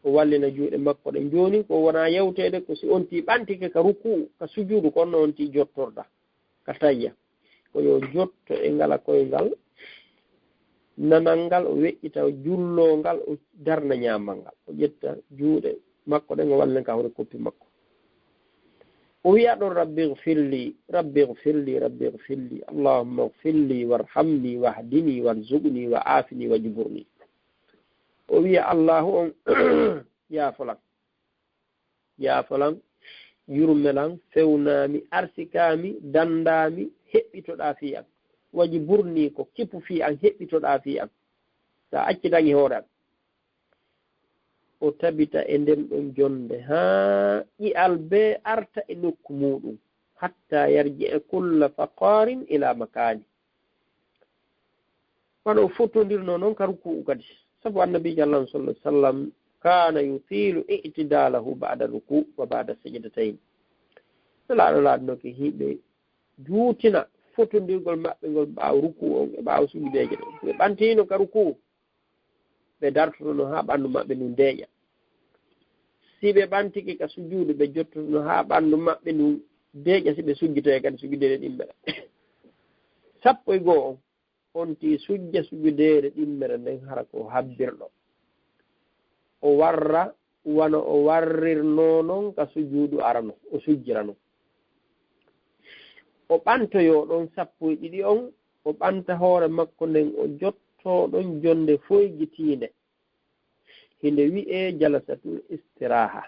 O wallina juuɗe makko ɗen. Jooni ko wona yewteede ko si on tii ɓantike ka ruku'u, ka sujuudu, ko on no on tii jottorta. ka tayya. Ko yo jotto e ngala koyngal nanal ngal, o weƴƴita julloo ngal, o darna ñaamal ngal. O ƴetta juuɗe makko ɗen, o wallina ka hoore koppi makko. O wi'a ɗon, "Rabbi gfirli, Rabbi gfirli, Rabbi gfirli, Allahumma gfirli, warhamni, wahdini, warzuqni, wa aafini, wajburni." O wi'a, "Allaahu on, yaafolan." Yaafolan, yurmelan, fewnaami, arsikaami, dandaami, heɓɓitoɗaa fii an. Waji burni ko kipu fii an, heɓɓitoɗaa fii an. Sa accitan e hoore an. O tabita e nden ɗon jonde, haa ƴi'al bee arta e nokku muuɗum, hatta yarji'a kulla faqaarin ila makaani. Wano o fotondirnoo non ka ruku'u kadi. Sabu Annabiijo Allah on, sallallahu alaihi wasallam, kana yutilu i'tidalahu ba'da ruku' wa ba'da sajdatayn. Nelaaɗo laatinoke hiɓe juutina fotondirgol maɓɓe ngol ɓaawo ruku'u on e ɓaawo sujudeeje ɗen. Si ɓe ɓantino ka ruku'u, ɓe dartotono haa ɓandu maɓɓe ndun deeƴa. Si ɓe ɓantike ka sujuudu, ɓe jottotono haa ɓandu maɓɓe ndun deeƴa, si ɓe sujjitoyay kadi sujudeeje ɗimmeere. Sappo e go'o on, on tii sujja sujudeere ɗimmeere nden hara ko habbirɗo. O warra wano o warrirnoo non ka sujuudu arano, o sujjira non. O ɓantoyoo ɗon sappo e ɗiɗi on, o ɓanta hoore makko nden, o jottoo ɗon jonde foygitiinde. Hinde wi'ee jalasatul istiraaha.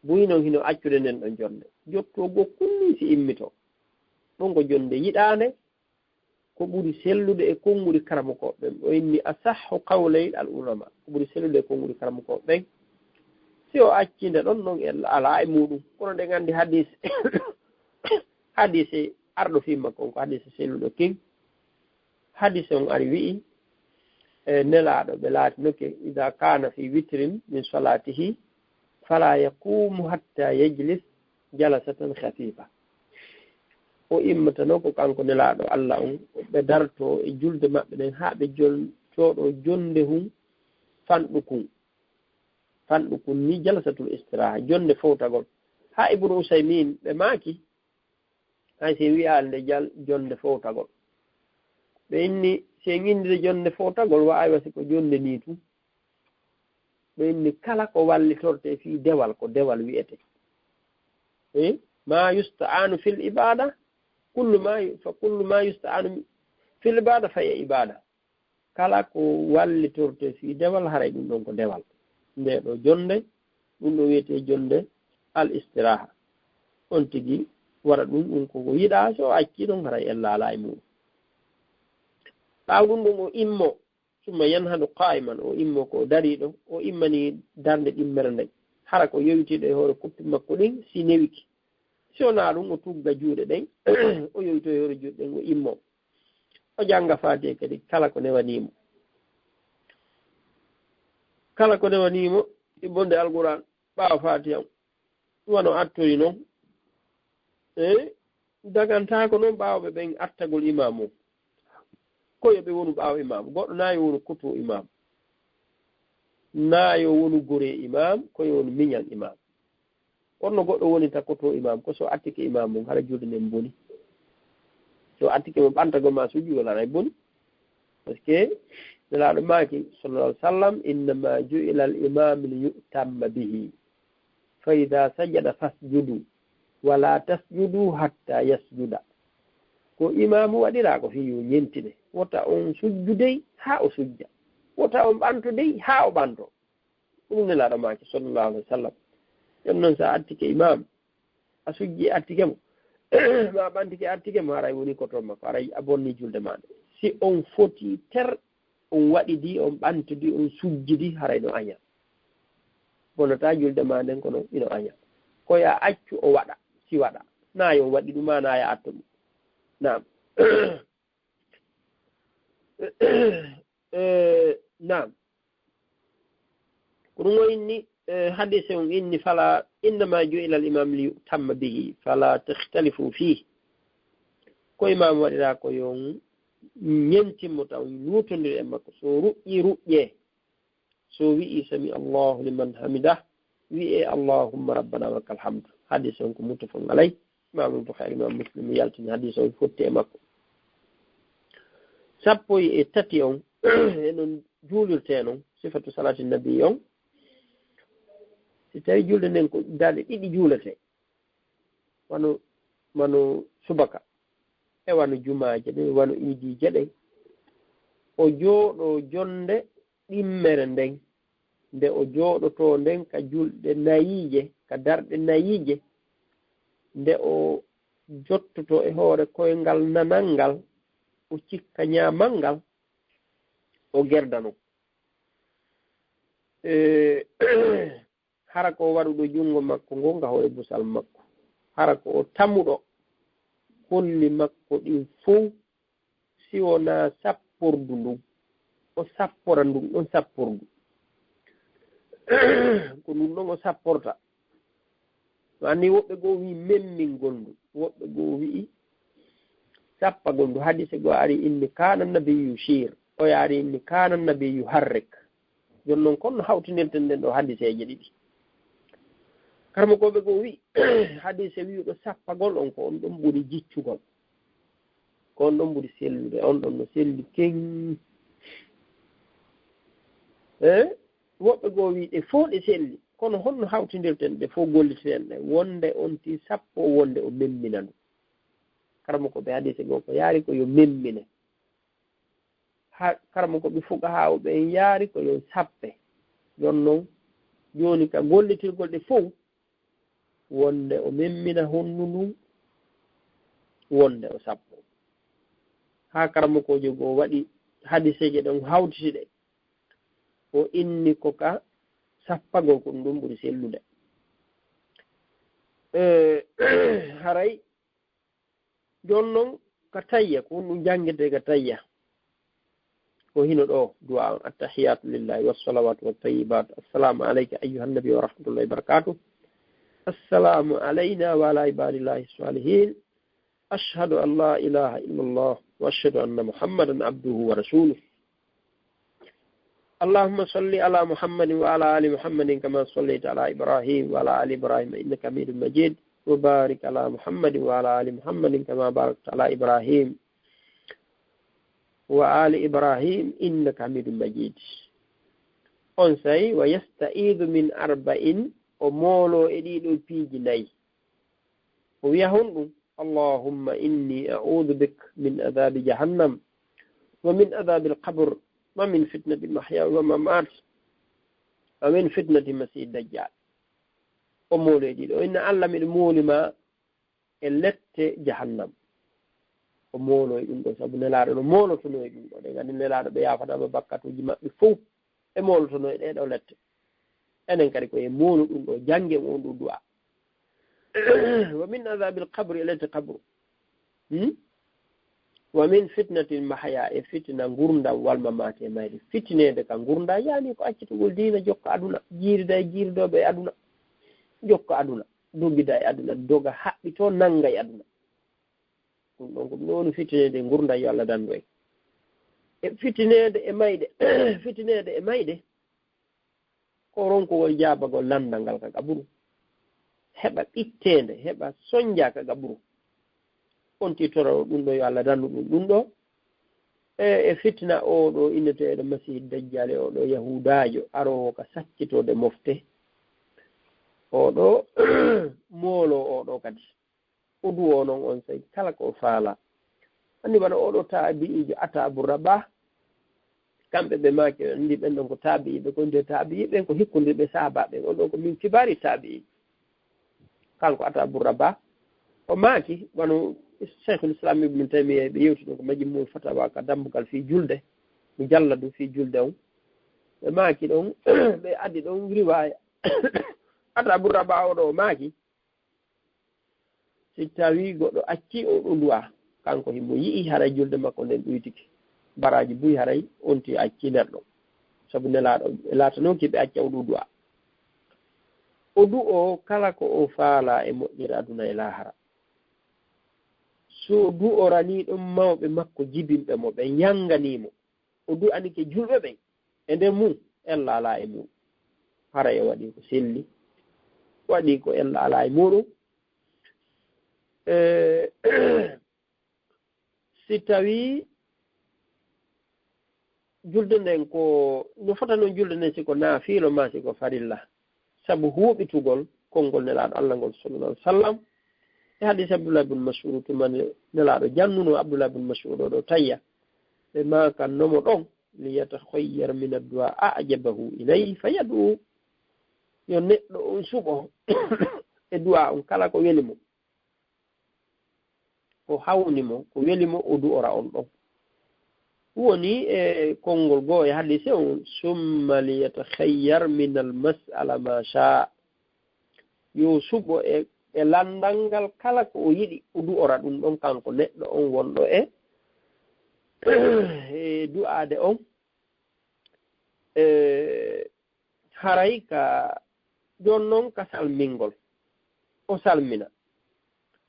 Buy non hino accude nden ɗon jonde. Jottoo go kunni si immitoo. Ɗon ko jonde yiɗaande, ko ɓuri sellude e konguɗi karamokooɓe ɓen. O inni asahhu qawlay al ulama. Ko ɓuri sellude e konguɗi karamokooɓe ɓen. Si o accii nde ɗon non, e alaa e muuɗum. Kono ɗen anndi hadis, hadis arɗo fii makko on ko hadis selluɗo kin. Hadis on ari wi'i, e Nelaaɗo ɓe laatinoke, "Idaa kaana fii witrin min salaatihi, falaa yaquumu hattaa yajlis jalasatan khafiifa." O immatano ko kanko Nelaaɗo Allah on, ɓe darto e julde maɓɓe ɗen haa ɓe jon-, jooɗo jonde hun fanɗukun. Fanɗukun ni jalsatul istiraaha, jonde fowtagol. Haa Ibnu Usaymin ɓe maaki, hay si en wi'aali nde jal-, jonde fowtagol. Ɓe inni, si en innde jonde fowtagol, wa aywa si ko jonde nii tun. Ɓe inni kala ko wallitorte fii dewal, ko dewal wi'ete. Eh? Ma yusta'anu fil ibada, kullu ma yu-, fa kullu ma yusta'anu fil ibada fa hiya ibada. Kala ko wallitorte fii dewal, haray ɗum ɗon ko dewal. Nde ɗo jonde, ɗum ɗo wiyetee jonde al istiraha. On tigi wara ɗum, ɗum ko ko yiɗaa, so o accii ɗon, haray ella alaa e muɗum. Ɓaawo ɗum ɗon o immo, summa yanhadu qaa'iman, o immo ko o dariiɗo, o immani darnde ɗimmere nden. Hara ko yowitiiɗo e hoore koppi makko ɗin, si newike. Si wonaa ɗum, o tugga juuɗe ɗen, o yowito e hoore juuɗe ɗen, o immo. O jannga Faatiha kadi, kala ko newanii mo. Kala ko newanii mo, e bonde Alquraan, ɓaawo Faatiha on. Wano attori non. E dagantaako non ɓaawɓe ɓen attagol imaamu on. Ko yo ɓe wonu ɓaawo imaamu. Goɗɗo naa yo wonu koto imaamu. Naa yo wonu goree imaamu, ko yo wonu miñan imaamu. Kono no goɗɗo woni ta koto imaamu, ko so attike imaamu on, hara julde nden boni. So attike mo ɓantagol ma sujjugol, haray boni. Parce que Nelaaɗo maaki, sallallahu alaihi wa sallam, "Innama ju'ila al-imamu li yu'tamma bihi. Fa idha sajada fasjudu, wa la tasjudu hatta yasjuda." Ko imaamu waɗiraa ko fii yo ñentine. Wota on sujju dey haa o sujja. Wota on ɓanto dey haa o ɓanto. Ɗum Nelaaɗo maaki, sallallahu alaihi wa sallam. Ɗum non, sa attike imaam, a sujji attike mo, ma a ɓantike attike mo, haray woni koto makko, haray a bonni julde maa nde. Si on foti ter, on waɗidi, on ɓantidi, on sujjidi, haray no aña. Bonnataa julde maa nden, kono ino aña. Ko yo a accu o waɗa, si waɗa. Naa yo on waɗi ɗum, maa naa yo a atto ɗum. Naam. Eh, naam. Ko ɗum o inni, eh, hadise on inni, "Fala, innama ju'ila al-imam li yu'tamma bihi, fala takhtalifu fihi." Ko imam waɗiraa ko yo on ñentin mo, taw luutondiri e makko. So ruƴƴi, ruƴƴee. So wi'i, "Sami Allahu liman hamidah," wi'ee, "Allahumma rabbana wa lakal hamd." Hadis on ko muttafaqun alay. Imaamu Bukhari, Imaamu Muslim yaltini hadiis on fotti e makko. Sappo e tati on, e non juulirtee non, sifatu salaati nabi on, si tawi julde nden ko daaɗe ɗiɗi juuletee, wano, wano subaka, e wano jumaaje ɗen, wano iidiije ɗen, o jooɗoo jonde ɗimmere nden, nde o jooɗotoo nden ka julɗe nayiije, ka darɗe nayiije, nde o jottotoo e hoore koyngal nanal ngal, o cikka ñaamal ngal, o gerda non. E, hara ko o waɗuɗo junngo makko ngon ka hoore busal makko, hara ko o tamuɗo kolli makko ɗin fow, si wonaa sappordu ndun, o sappora ndun ɗon sappordu. Ko ndun ɗon o sapporta. No anni woɓɓe goo wi'i memmingol ndu, woɓɓe goo wi'i sappagol ndu. Hadiise goo ari inni kaana nabiyyu yushir, o ari inni kaana nabiyyu yuharrik. Jon non kon no hawtinirten ɗen ɗoo hadiiseeje ɗiɗi. Karamokooɓe goo wi'i hadiise wi'uɗo sappagol on ko on ɗon ɓuri jiccugol. Ko on ɗon ɓuri sellude, on ɗon no selli keŋ. Eh? Woɓɓe goo wi'i ɗe fow ɗe selli, kono honno hawtindirten ɗe fow golliteten ɗe? Wonde on tii sappo, wonde o memmina ndu. Karamokooɓe hadiise goo ko yaari ko yo memmine. Ha, karamokooɓe fuqahaa'u ɓen yaari ko yo sappe. Jon non, jooni ka gollitirgol ɗe fow, wonde o memmina hondu ndun, wonde o sappo. Haa karamokoojo goo waɗi hadiseeje ɗen hawtiti ɗe, o inni ko ka sappagol ko ɗun ɗon ɓuri sellude. Eh, haray jon non ka tayya, ko ɗun ɗun janngete ka tayya. Ko hino ɗoo du'a on, "Attahiyatu lillahi wassalawatu wattayyibat. Assalamu alayka ayyuhan nabi wa rahmatullahi wa barakatuh. Assalamu alayna wa ala ibadillahi salihin. Ashhadu an la ilaha illallah wa ashhadu anna Muhammadan abduhu wa rasuluh. Allahumma salli ala Muhammadin wa ala ali Muhammadin kama sallaita ala Ibrahim wa ala ali Ibrahim innaka Hamidum Majid. Wa barik ala Muhammadin wa ala ali Muhammadin kama barakta ala Ibrahim wa ali Ibrahim innaka Hamidum Majid." Onsay, "Wa yasta'idu min arba'in," o mooloo e ɗii ɗoo piiji nayi. O wi'a honɗun? "Allahumma inni a'udhu bik min adhabi jahannam, wa min adhabil qabr, wa min fitnati mahya wa mamat, wa min fitnati masih dajjal." O mooloo e ɗii ɗoo. "Inna Allah, miɗo mooli ma e lette jahannam." O mooloo e ɗun ɗoo, sabu Nelaaɗo no moolotonoo e ɗun ɗoo. Ɗen anndi Nelaaɗo ɓe yaafanaama bakkatuuji maɓɓe fow. E moolotonoo e ɗee ɗoo lette. Enen kadi ko e moolu ɗun ɗoo, janngen on ɗun du'a. "Wa min adhabil qabri," e lette qabru. Hmm? "Wa min fitnatil mahya," e fitina ngurndan wal mamati e mayde. Fitineede ka ngurndan, yaani ko accitugol diina, jokka aduna, jiirida e jiiridooɓe e aduna, jokka aduna. Dogida e aduna, doga haɓɓitoo, nanga e aduna. Ɗun ɗon ko ɗun woni fitineede ngurndan, yo Allah dandu en. E fitineede e mayde, fitineede e mayde, ko ronkugol jaabagol lanndal ngal ka qaburu. Heɓa ɓitteende, heɓa sonnja ka qaburu. On titoro ɗun ɗoo, yo Allah dandu ɗun ɗun ɗoo. E, e fitina oo ɗoo inneteeɗo Masiihu Dajjaali, oo ɗoo Yahuudaajo aroowo ka sakkitoode mofte. Oo ɗoo mooloo oo ɗoo kadi. O du'oo non onsay kala ko o faalaa. Anndi wano oo ɗoo taabi'iijo Ata Abu Rabah, kamɓe ɓe maaki, anndi ɓen ɗon ko taabi'iiɓe, ko nde taabi'iiɓe ɓen ko hikkondirɓe sahaabaaɓe ɓen. On ɗoo ko min kibaari taabi'iin. Kanko Ata Abu Rabah, o maaki, wano Shaykhul Islam Ibn Taymiyya, ɓe yewti ɗon ko Majmu'ul Fatawa ka dambugal fii julde, mujalladu fii julde on. Ɓe maaki ɗon, ɓe addi ɗon riwaaya. Ata Abu Rabah oo ɗoo o maaki, si tawii goɗɗo accii oo ɗoo du'a, kanko himo yi'i haray julde makko nden ɗuytike. Baraaji buy haray on tigi accii neɗɗo. Sabu Nelaaɗo ɓe laatanooki ɓe acca oo ɗoo du'a. O du'oo kala ko o faalaa e moƴƴere aduna e laahara. So du'oranii ɗon mawɓe makko jibinɓe mo, ɓe yanganii mo. O du'anike julɓe ɓen e nder mun, ella alaa e mun. Haray o waɗii ko selli, waɗii ko ella alaa e muuɗum. E, si tawii julde nden ko, no fota non julde nden si ko naafiilo maa si ko farilla, sabu huuɓitugol konngol Nelaaɗo Allah ngol, sallallahu alaihi wasallam. E hadiisi Abdullah ibn Mas'ud, tuma ne-, Nelaaɗo jannunoo Abdullah ibn Mas'ud oo ɗoo tayya, ɓe maakanno mo ɗon, "Liyatakhayyar min ad-du'a a'jabahu ilayhi fayad'u." Yo neɗɗo on suɓo e du'a on kala ko weli mo. Ko hawni mo, ko weli mo, o du'ora on ɗon. Woni e konngol goo e hadiise on, "Summa liyatakhayyar min al-mas'ala ma sha." Yo suɓo e, e lanndal ngal kala ko o yiɗi, o du'ora ɗum ɗon kanko neɗɗo on wonɗo e, e du'aade on. E, haray ka, jooni non ka salmingol. O salmina.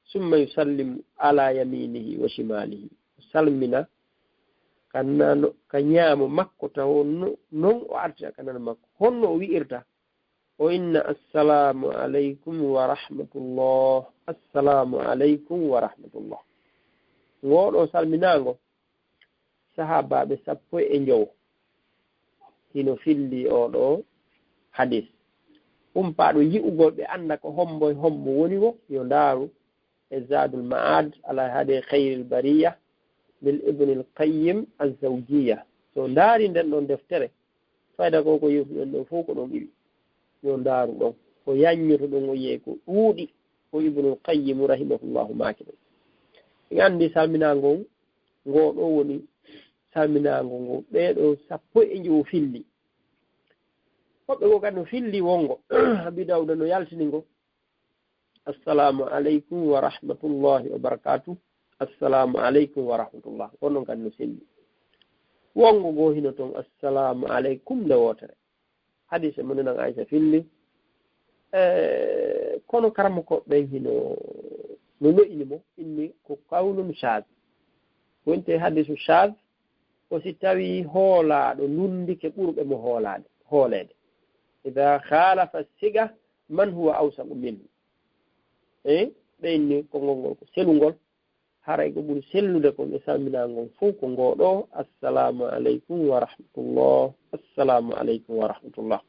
"Summa yusallimu ala yaminihi wa shimalihi." O salmina ka nano, ka ñaamo makko, taw no-, non o artira ka nano makko. Honno o wi'irta? O inna, "Assalamu alaikum wa rahmatullah. Assalamu alaikum wa rahmatullah." Ngoo ɗoo salminaango, sahaabaaɓe sappo e njowo hino fillii oo ɗoo hadiis. Humpaaɗo yi'ugol ɓe annda ko hombo e hombo woni wo, yo ndaaru e Zaadul Ma'aad ala hadi khayril bariya lil Ibnil Qayyim Az-Zawjiya. So ndaari nden ɗon deftere, fayda ko ko yewtuɗen ɗon fow ko ɗon iwi. Yo ndaaru ɗon. Ko yaññoto ɗon o yi'ay ko ɗuuɗi ko Ibnul Qayyim rahimahullahu maaki ɗon. En anndi salminaango on, ngoo ɗoo woni salminaango ngo ɓee ɗoo sappo e njowo filli. Woɓɓe goo kadi no filli wonngo, Abi Dawuda no yaltini ngo, "Assalamu alaikum wa rahmatullahi wa barakatuh. Assalamu alaikum wa rahmatullah." Ko non kadi no selli. Wonngo goo hino ton, "Assalamu alaikum" nde wootere. Hadiise mo nenan Aisha filli. E, kono karamokooɓe ɓen hino, no lo'ini mo, inni ko qawlun shadh. Wonte hadiisu shadh, ko si tawii hoolaaɗo lunndike ɓurɓe mo hoolaade, hooleede. Idha khalafa siga man huwa awsaqu minhu. E, ɓe inni konngol ngol ko selungol, haray ko ɓuri sellude kon e salminaango on fow ko ngoo ɗoo, "Assalamu alaikum wa rahmatullah, assalamu alaikum wa rahmatullah."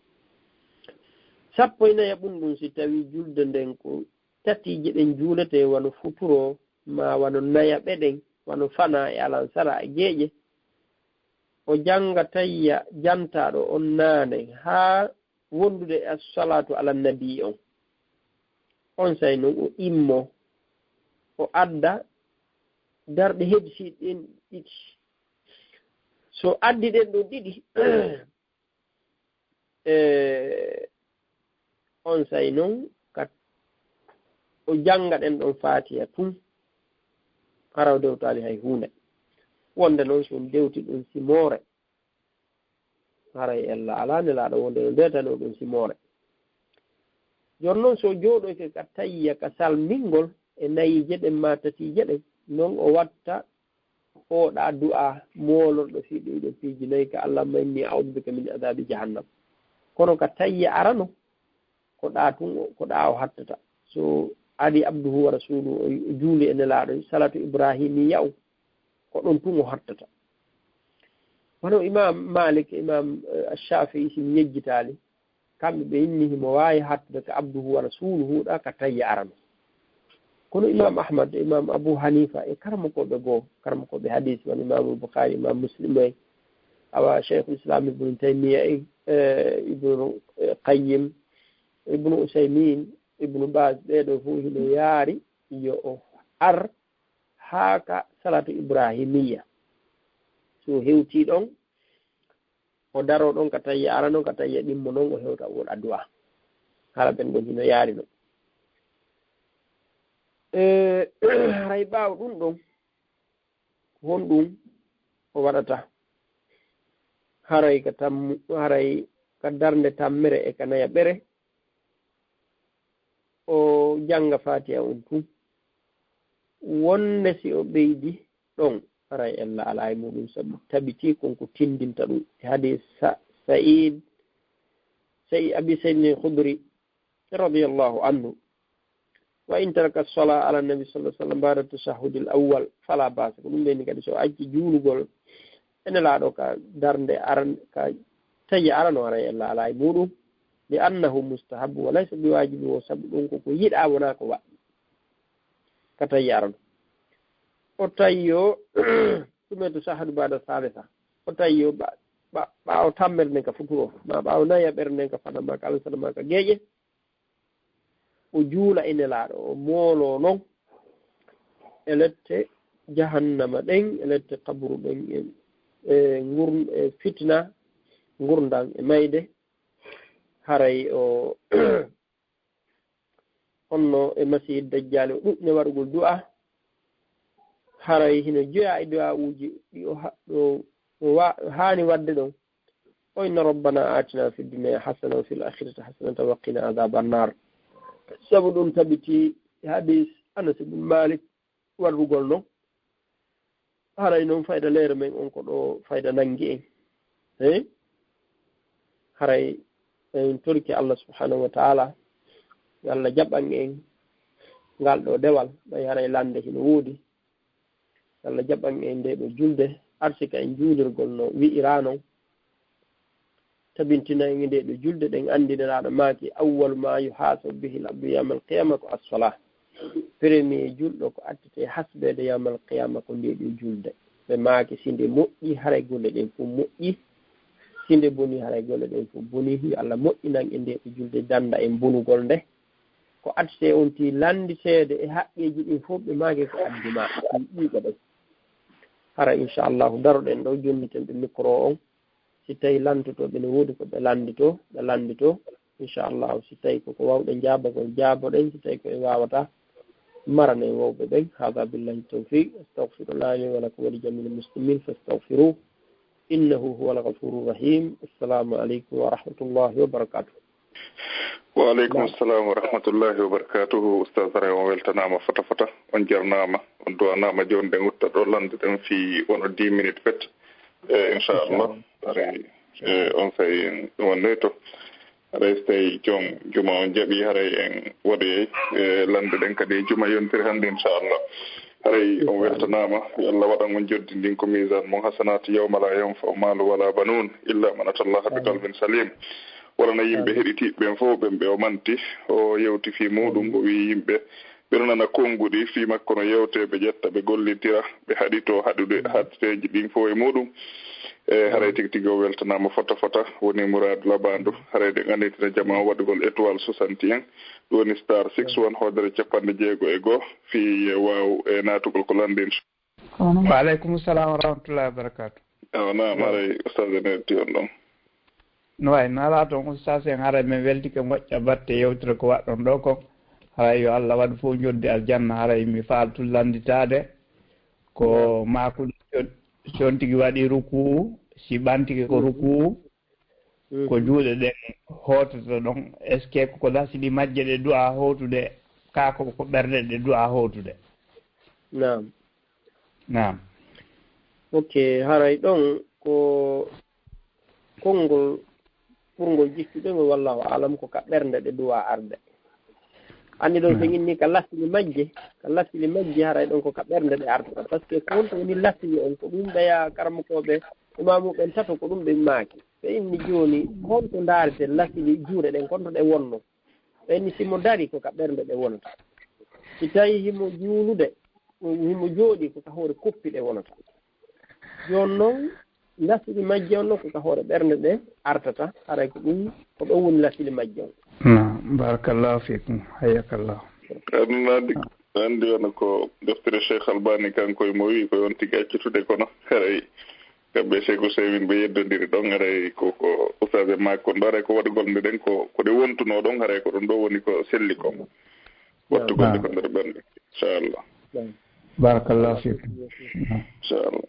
Sappo e nayaɓun ɗun, si tawii julde nden ko tatiije ɗen juuletee, wano futuro, maa wano nayaɓe ɗen, wano fanaa e alansara e geeƴe, o jannga tayya jantaaɗo on naanay haa wondude e as-salaatu ala nabii on. Onsay non o immo, o adda darɗe hebsiiɗe ɗen ɗiɗi. So addi ɗen ɗon ɗiɗi, e, onsay non ka o jannga ɗen ɗon Faatiha tun, hara o dewtaali hay huunde. Wonde non so on dewti ɗon simoore, haray ella alaa nelaaɗo wonde no deetano ɗum simoore. Jooni non, so jooɗoyke ka tayya ka salmingol e nayiije ɗen maa tatiije ɗen, non o watta oo ɗaa du'aa moolorɗo fii ɗii ɗoo piiji nayi ka, "Allahumma inni a'udhu bika min adhabi jahannam." Kono ka tayya arano, ko ɗaa tun o, ko ɗaa o hattata. So ari abduhu wa rasuluhu, o juuli e nelaaɗo, salatu ibrahimiyya on, ko ɗon tun o hattata. Wano Imam Malik, Imam, eh, Shafi'i, si mi yejjitaali, kamɓe ɓe inni himo waawi hattude ka abduhu wa rasuluhu ɗaa ka tayya arano. Kono Imam Ahmad, Imam Abu Hanifa e karamokooɓe goo, karamokooɓe hadis, wano Imam Bukhari, Imam Muslim en, awa Sheikhul Islam Ibn Taymiya en, eh, Ibn, eh, Qayyim, Ibn Usaymin, Ibn Baz, ɓee ɗoo fow hino yaari yo o ar haa ka salatu ibrahimiyya. So hewtii ɗon, o daroo ɗon ka tayya arano, ka tayya ɗimmo non, o hewta o waɗa du'a. Hala ɓen ɗon hino yaari non. E, haray ɓaawo ɗun ɗon, ko honɗun o waɗata? Haray ka tammu-, haray ka darnde tammere e ka nayaɓere, o jannga Faatiha on tun. Wonde si o ɓeydi ɗon, haray ella alaa e muɗum, sabu tabitii kon ko tindinta ɗum. E hadiis Sa-, Sa'iid, Sa'i-, Abi Sa'iidin Khudri, radiyallahu anhu, وإن ترك الصلاة على النبي صلى الله عليه وسلم بعد التشهد الأول فلا بأس. Ko ɗum ɓe ni kadi so acci juulugol e Nelaaɗo ka darnde aran-, ka tawi arano, haray ella alaa e muɗum. لأنه مستحب وليس بواجب, wo sabu ɗum ko ko yiɗaa, wonaa ko waɗɗi. Ka tawi arano. O tawi yo ɗum e to sahadu baada salisa. O tawi yo ɓa-, ɓa-, ɓaawo tammere nden ka futuro, ma ɓaawo nayaɓere nden ka fana, ma ka alasara, ma ka geeƴe. O juula e Nelaaɗo, o mooloo non e lette jahannama ɗen, e lette qaburu ɗen, e, e ngur-, e fitina ngurndan e mayde. Haray o honno e Masiihi Dajjaali, o ɗuɗɗina waɗugol du'a. Haray hino jeyaa e du'aa'uuji ɗi o ha-, ɗo o wa-, haani waɗde ɗon. O inna ربنا آتنا في الدنيا حسنة وفي الآخرة حسنة وقنا عذاب النار. Sabu ɗum tabiti e hadiis Anas ibn Malik warrugol non. Haray non fayda leere men on ko ɗo fayda nangi en. He? Haray en torike Allah subhanahu wa ta'ala, yo Allah jaɓan en ngal ɗo dewal, ɓay haray lande hino woodi. Yo Allah jaɓan en nde ɗo julde, arsika en juulirgol no wi'iraa non. Tabintina en e nde ɗo julde, ɗen anndi Nelaaɗo maaki, أول ما يحاسب به العبد يوم القيامة ko as-salaa. Premier julɗo ko attete hasbeede yawmal qiyaama ko nde ɗo julde. Ɓe maaki, si nde moƴƴi, haray golle ɗen fof moƴƴi. Si nde boni, haray golle ɗen fof boni. Yo Allah moƴƴinan en nde ɗo julde, dannda en bonugol nde. Ko attete on tii lannditeede e haqqeeji ɗin fof, ɓe maaki ko addi ma, ɗum ɗiɗo ɗen. Hara, inchallahu, daroɗen ɗo, jonniten ɓe micro on. Si tawi lanndotooɓe ne woodi ko ɓe lannditoo, ɓe lannditoo. Inchallahu, si tawi ko ko waawɗen jaabagol, jaaboɗen. Si tawi ko en waawataa, maranen wowɓe ɓen. هذا بالله التوفيق. أستغفر الله لي ولكم ولجميع المسلمين فاستغفروه. إنه هو الغفور الرحيم. السلام عليكم ورحمة الله وبركاته. Wa aleykum salam wa rahmatullahi wa barakatuhu. Ustaz, haray on weltanaama fota fota. On jarnaama. On duwanaama. Jooni ɗen utta ɗo, lannduɗen fii wano dix minutes pet. Eh, inchallah. Haray, eh, on saa'i en wonnoyto. Haray so tawi jom juma on jaɓi, haray en waɗoyay, eh, lannduɗen kadi e juma yontere hannde, inchallah. Haray on weltanaama. Yo Allah waɗan on joddi ndin ko miisan mon hasanat, yawma la yanfa'u malu wala banun illa man ata Allah bi qalbin salim. Wonana yimɓe heɗitiiɓe ɓen fof ɓen ɓe o manti, o yewti fii muuɗum, o wi'i yimɓe ɓe no nana konnguɗi fii makko no yewtee, ɓe ƴetta, ɓe gollitira, ɓe haɗitoo haɗude haɗeteeji ɗin fof e muuɗum. E haray tigi tigi o weltanaama fota fota, woni muraadu labaandu. Haray ɗen annitina jamaa o waɗugol étoile soixante et un, ɗum woni star six one, hoodere capanɗe jeego e go'o, fii waaw e naatugol ko lanndin. Wa aleykum salam wa rahmatullahi wa barakatuh. Awa, naam, haray Ustaz ene heɗti on ɗon. No wayi, no alaa toon Ustaz en, haray min weltike moƴƴa batte yewtere ko waɗɗon ɗo kon. Haray yo Allah waɗu fof njoddi aljanna, haray mi faaltu lannditaade ko maakude si on, si on tigi waɗi rukuu, si ɓantike ko rukuu, ko juuɗe ɗen hootata ɗon, est-ce que ko lasli majje ɗe du'a hootude, kaa ko, ko ɓernde ɗe du'a hootude? Naam. Naam. Ok, haray ɗon ko konngol ɓurngol jikkude ngol, wallahu aalam, ko ka ɓernde ɗe du'a arde. Anndi ɗon, so inni ka lasli majje, ka lasli majje, haray ɗon ko ka ɓernde ɗe arta. Parce que ko honto woni lasli on? Ko ɗum ɓeya karamokooɓe, imaamu ɓen tato, ko ɗum ɓe maaki. Ɓe inni jooni, honto ndaareten lasli juuɗe ɗen, honto ɗe wonno? Ɓe inni si mo dari ko ka ɓernde ɗe wonata. Si tawi himo juulude, himo jooɗi ko ka hoore koppi ɗe wonata. Jooni non, lasli majje on non ko ka hoore ɓernde ɗe artata, haray ko ɗum, ko ɗon woni lasli majje on. Naam, barakallahu fikum, hayyakallahu. Aduna di, anndi wano ko deftere Cheikh Albani kanko e mo wi'i ko on tigi accitude kono, haray kamɓe Cheikh Ousaymin ɓe yeddondiri ɗon, haray ko, ko Oustaz e makko ɗo, haray ko waɗugol nde ɗen ko, ko ɗe wontunoo ɗon, haray ko ɗum ɗo woni ko selli kon. Wattugol nde ko nder ɓernde, inchallah. Barakallahu fikum. Inchallah.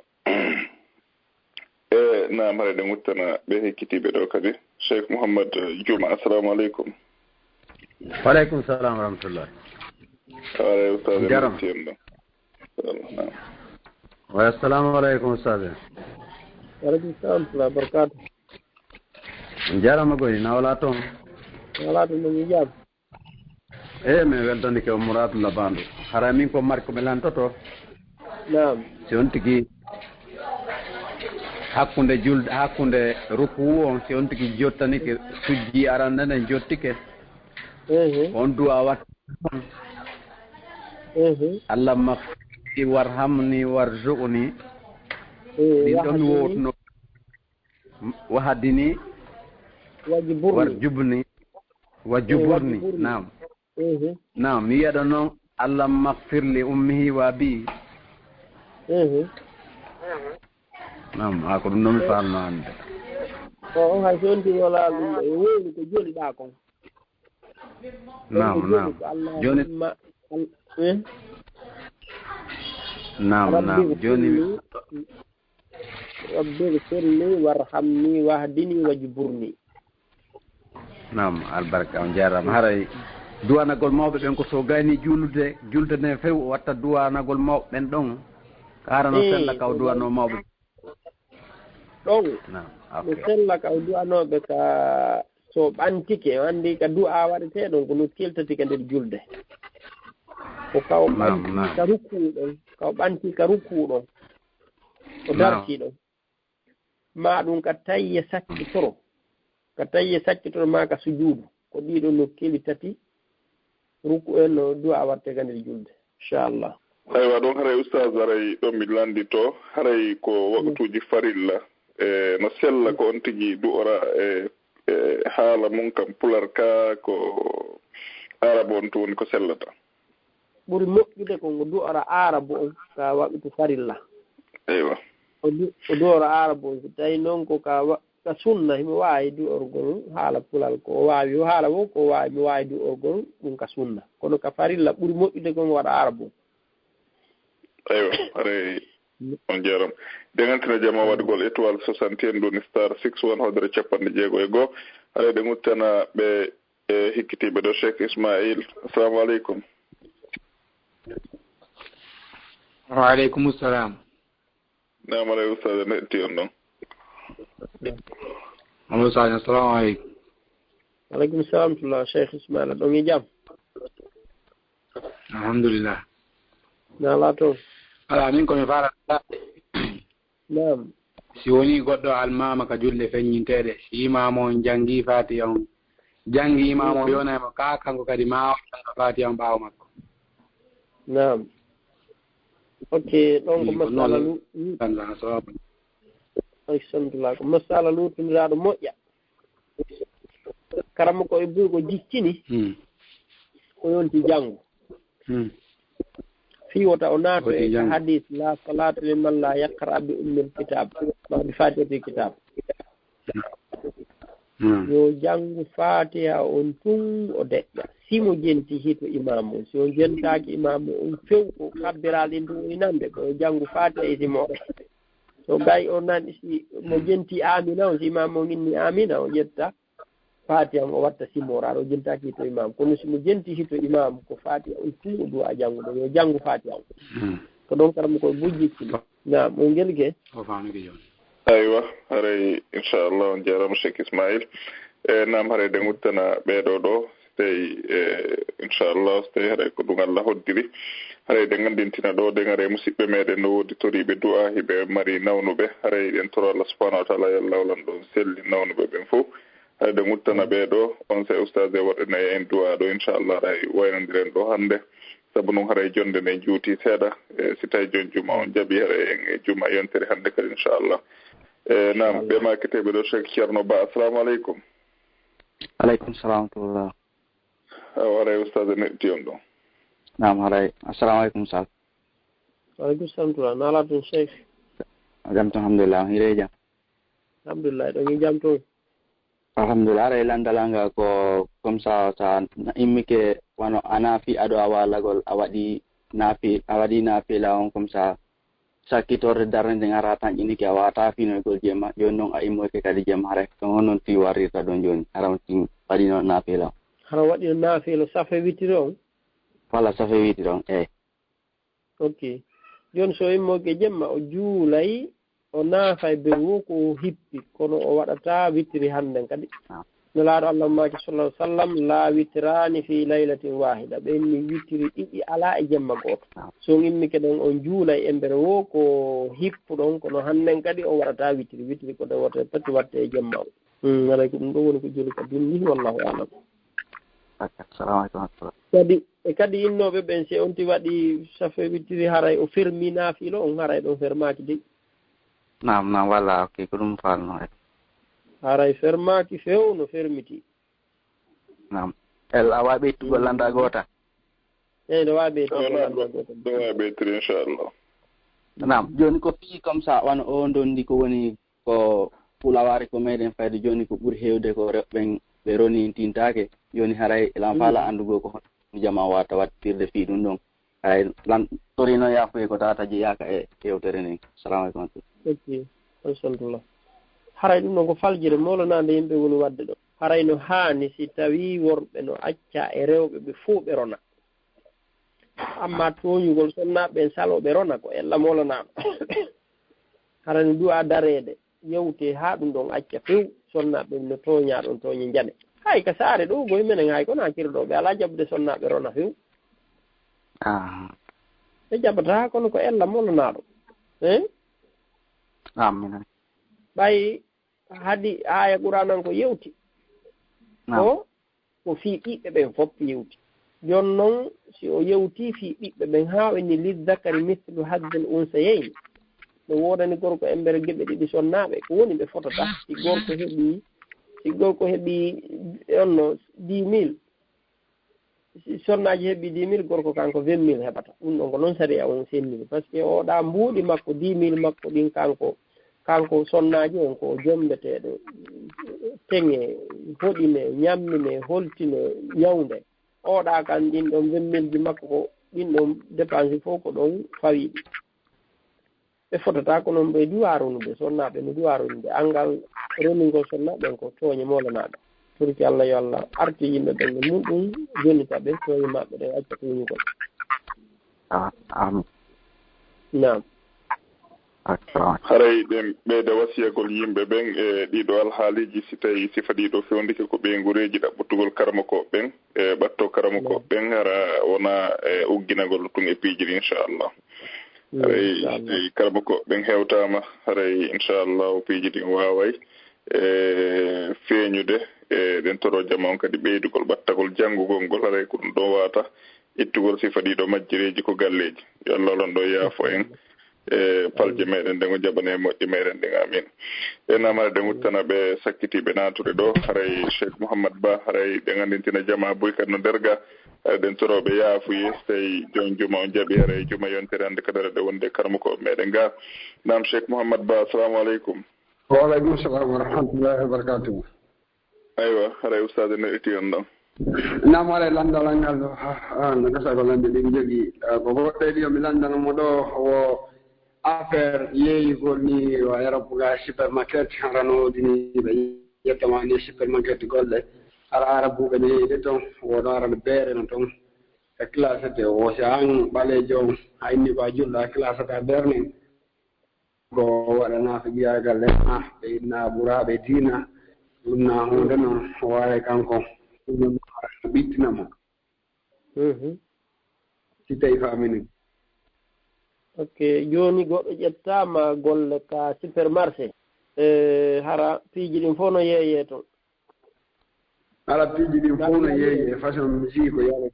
E, naam, haray ɗen uttana ɓe hekkitiiɓe ɗo kadi. Cheikh Mouhammad Juma, assalamu aleykum. Wa aleykum salam wa rahmatullah. Haray Ustaz en Jarama. Yetti en ɗo. Naam. Wa assalamu aleykum, Ustaz. Wa aleykum salam wa rahmatullah wa barakatuh. Jarama goy, na wala toon? Na wala toon, no mi jaam. Eyi, min weltanike on Muraadu Labaandu. Haray min ko mari ko mi lantoto. Naam. Si on tigi hakkunde julde, hakkunde rukuu on, si on tigi jottanike, sujji arande nden jottike. Mhm. On du'a wat. Mhm. Allahumma ighfirli warhamni warzuqni. Eh, ɗin ɗon mi wahdini. Wowtuno. Wahdini. Wajburni. Warjubni. Wajuburni. Wajuburni. Naam. Mhm. Naam, mi yi'ata non, "Allahumma ighfir li ummihi wa abihi." Mhm. Naam, haa ko ɗum ɗon mi faamno hannde. O, o, hay so on tigi wala ɗum ɗo, e wowlu ko joliɗaa kon. Naam, naam. Jooni, Allahumma, al-, eh? Naam, naam. Rabbi ighfirli. Jooni, Rabbi ighfirli warhamni wahdini wajburni. Naam, albarka, on jaaraama. Haray du'anagol mawɓe ɓen ko so gayni juulude, julde nden few, o watta du'anagol mawɓe ɓen ɗon. Ka hara no sella ka o du'anoo mawɓe. Ɗon, naam, no sella ka o du'anooɓe ka so ɓantike, o anndi ka du'a waɗetee ɗon, ko nokkeeli tati ka nder julde. Ko ka o ɓanti ka rukuu ɗon, ka o ɓanti ka rukuu ɗon. O dartii ɗon. Maa ɗum ka tayye sakkitoro. Ka tayye sakkitoro maa ka sujuudu. Ko ɗii ɗoo nokkeeli tati ruku en no du'a waɗetee ka nder julde. Inchallah. Aywa, ɗon haray Ustaaz, haray ɗon mi lanndito, haray ko waqtuuji farilla, e no sella ko on tigi du'ora e, e haala mum kam pular ka ko Aarabu on tun woni ko sellata. Ɓuri moƴƴude ko ngo du'ora Aarabu on ka waqtu farilla. Eywa. O du-, o du'ora Aarabu on, si tawi non ko ka wa-, ka sunna, himo waawi du'orgol haala pular ko o waawi, o haala woo ko o waawi, mo waawi du'orgol ɗum ka sunna. Kono ka farilla ɓuri moƴƴude ko ngo waɗa Aarabu on. Eywa, haray on jaaraama. Deŋantina jama waɗugol étoile soixante et un ɗun star six one hoodere capanɗe jeego e go'o. Haray ɗe ŋuttana ɓe e hikkitiiɓe ɗoo, Cheikh Ismail. Assalamu aleykum. Wa aleykum salam. Naam, alay ustaz, neɗɗi on ɗon. Allo, Sadio, assalamu aleykum. Wa aleykum salam, tullah, Cheikh Ismail, ɗon e jam? Alhamdulillah. Na laato? Ala, min ko mi faala. Naam. Si wonii goɗɗo almaama ka julɗe feññinteeɗe, si imaamu on janngii Faatiha on, janngi imaamu on, mhm, yonay mo ka, kanko kadi maa o jannga Faatiha on ɓaawo makko. Naam. Ok, ɗon ko masala lu-, lu-, Alhamdulillah, ko masala luutondiraaɗo moƴƴa. Karamoko e buy ko jiccini, hmm, ko yonti janngo. Hmm. Fii wota o naata e hadis, "La salata liman la yaqra bi ummil kitab, ma bi fatihatil kitab." Hmm. Yo janngu Fatiha on tun o deƴƴa. Si mo jenti hito imaamu on. Si o jentaaki imaamu on few, ko kabbiraal ɗin tun o inande, ko yo janngu Fatiha e simoore. So gay o nan, si mo jenti amina on, si imaamu on inni amina, o ƴetta Faatiha on o watta simoore, o jentaaki hito imaamu. Kono si mo jenti hito imaamu, ko Faatiha on tun o du'a janngude, yo janngu Faatiha on. Hmm. Ko ɗon karamoko o bujjitti. Naam, on gelke? O faamike jooni. Aywa, haray, inchallah, on jaaraama, Cheikh Ismail. E, naam, haray ɗe nguttana ɓee ɗoo ɗoo. Tawi, e, inchallah, so tawi haray ko ɗum Allah hoddiri, haray ɗe nganndintina ɗoo, ɗen haray musidɓe meɗen no woodi toriiɓe du'a, hiɓe mari nawnuɓe, haray ɗen toro Allah subhanahu wa taala yo Allah lanɗo selli nawnuɓe ɓen fow. Haray ɗe nguttana ɓee ɗoo, on se ustaz e waɗana en du'a ɗoo, inchallah, haray waynondiren ɗoo hannde. Sabu non haray jonnde nden juuti seeɗa, e, si tawi jon juma on jaɓi, haray en e juma yontere hannde kadi, inchallah. E, naam, ɓe maakete ɓe ɗoo, Cheikh Ceerno Ba, assalamu aleykum. Aleykum salam wa rahmatullah. Awa, haray ustaz e neɗɗi on ɗon. Naam, haray. Assalamu aleykum, Sal. Wa aleykum salam, tula. Na laa tun, Cheikh? Jam tun, alhamdulillah. Hiɗe jam? Alhamdulillah, ɗon e jam tun. Alhamdulillah, haray landal an ngal ko comme ça, sa immike wano a naafi ado a waalagol, a waɗi naafi-, a waɗi naafila on comme ça, sakkitorde darnde nden ara tan ƴinike a waata finoygol jemma, jooni non a immoyke kadi jemma, haray ko honno tigi warrirta ɗon jooni, hara on tigi waɗino naafila on? Hara waɗino naafila safe witiri on? Wala safe witiri on, eey. Ok. Jooni so immoyke jemma o juulay, o naafay be wo ko o hippi, kono o waɗata witiri hannden kadi. Ah. Nulaaɗo Allah maaki, sallallahu alaihi wasallam, "La witraani fi laylatin wahida." Ɓen ni witiri ɗiɗi alaa e jemma gooto. So on immike ɗon, on juulay embere woo ko hippuɗon, kono hannden kadi on waɗataa witiri. Witiri ko ɗo woto pati watte e jemma on. Hmm, alay ko ɗum ɗon woni ko joli ka dunnihi, wallahu a'lam. Assalamu alaikum. Kadi, e kadi innooɓe ɓen, si on ti waɗi safe witiri, haray o fermi naafilo on, haray ɗon fermaaki dey. Naam, naam, walla, ok, ko ɗum faalno e. Haray fermaaki few no fermiti. Naam. El, a waawi ɓeytugol lannda goota? Eyi, no waawi ɓeytugol lannda goota. No waawi ɓeytude, inchallah. Naam, jooni ko fii comme ça, wano o ndondi ko woni ko fulawaare ko meɗen fayde jooni ko ɓuri heewde ko rewɓe ɓen ɓe ronintintaake. Jooni haray elan faala anndugol ko hono jama wata wattirde fii ɗum ɗon. Haray lan torino yaafuye ko tawata jeyaaka e yewtere nden. Salamu aleykum. Ok, alhamdulillah. Haray ɗum ɗon ko faljere molanaande yimɓe woni waɗde ɗo. Haray no haani si tawii worɓe no acca e rewɓe ɓe fow ɓe rona. Amma tooñugol sonnaaɓe ɓen saloo ɓe rona ko ella molanaaɗo. Hara no du'a dareede, yewtee haa ɗum ɗon acca few, sonnaaɓe ɓen no tooñaa ɗon tooñe njane. Hay ka saare ɗoo, goy menen hay kono hakkirɗo ɓe alaa jaɓude sonnaaɓe rona few. Ah. Ɓe jaɓataa kono ko ella molanaaɗo. Eh? Amina. Ɓay hadi aaya Qur'aanan ko yewti. Naam. Ko ko fii ɓiɓɓe ɓen fof yewti. Jooni non, si o yewtii fii ɓiɓɓe ɓen haa o inni, "Lizzakari mislu hazzil unsayayni." No woodani gorko embere geɓe ɗiɗi sonnaaɓe, ko woni ɓe fotata? Si gorko heɓii, si gorko heɓii, on no, dix mille, si sonnaaji heɓii dix mille, gorko kanko vingt mille heɓata. Ɗum ɗon ko non sariya on senniri. Parce que o ɗaa mbuuɗi makko, dix mille makko ɗin kanko, kanko sonnaajo on ko jombeteeɗo, teŋe, hoɗine, ñammine, holtine, ñawnde. Oɗa kan ɗin ɗon vemmilji makko ko ɗin ɗon dépense fof ko ɗon fawiɗi. Ɓe fotata ko non ɓe duwa ronude, sonnaaɓe no duwa ronude. Angal roningol sonnaaɓe ɓen ko tooñe molanaaɗo. Turki Allah yo Allah artu yimɓe ɓen e muɗum, jonnita ɓe tooñe maɓɓe ɗen, acca tooñugol. Ah, amin. Naam. Haray ɗen ɓeyda wasiyagol yimɓe ɓen e ɗiɗo alhaaliiji, si tawi sifa ɗiɗo fewndike ko ɓeynguureeji ɗaɓɓutugol karamokooɓe ɓen, e ɓatto karamokooɓe ɓen, hara wona e ugginagol tun e piiji ɗin, inchallah. Haray si tawi karamokooɓe ɓen hewtaama, haray inchallah piiji ɗin waaway e feeñude, e ɗen toro jama on kadi ɓeydugol ɓattagol janngugol ngol, haray ko ɗum ɗon wata ittugol sifa ɗiɗo majjireeji ko galleeji. Yo Allah onon ɗo yaafo en e palje meɗen ɗen, o jaɓana en moƴƴi meɗen ɗen. Amin. E namare ɗen uttana ɓe sakkitiiɓe naatude ɗo, haray Cheikh Mouhammad Ba, haray ɗen anndintina jama boy kadi no nder ga, haray ɗen torooɓe yaafuye, so tawi jooni juma on jaɓi, haray juma yontere hannde kadara ɗe wonde karamokooɓe meɗen ga. Naam, Cheikh Mouhammad Ba, assalamu aleykum. Wa aleykum salam wa rahmatullahi wa barakatuhu. Aywa, haray ustaade no eti on ɗon. Naam, haray lanndal an ngal ɗo, ha, ha, no gasa ko lannde ɗen jogii. Ah, ko goɗɗo e ɗi yo mi lanndano mo ɗo, wo affaire yeeyugol ni, wa Europe ga supermarket, hara no woodi ni ɓe ƴettama ni supermarket golle. Hara Arabuɓe no yeeyde ton, wono hara no beere no ton. E classe te, wo si an ɓaleejo on, a inni ko a julɗo, a classe ta beere nen. Ko waɗanaa ko jiyaagal e maa, ɓe inna ɓuraaɓe diina, ɗum na huunde non, o waaway kanko, ɗum non ɓittina mo. Mhm. Si tawi faamini. Ok, jooni goɗɗo ƴettaama golle ka supermarché, e hara piiji ɗin fof no yeeyee ton. Hara piiji ɗin fof no yeeyee e façon musique ko yaade.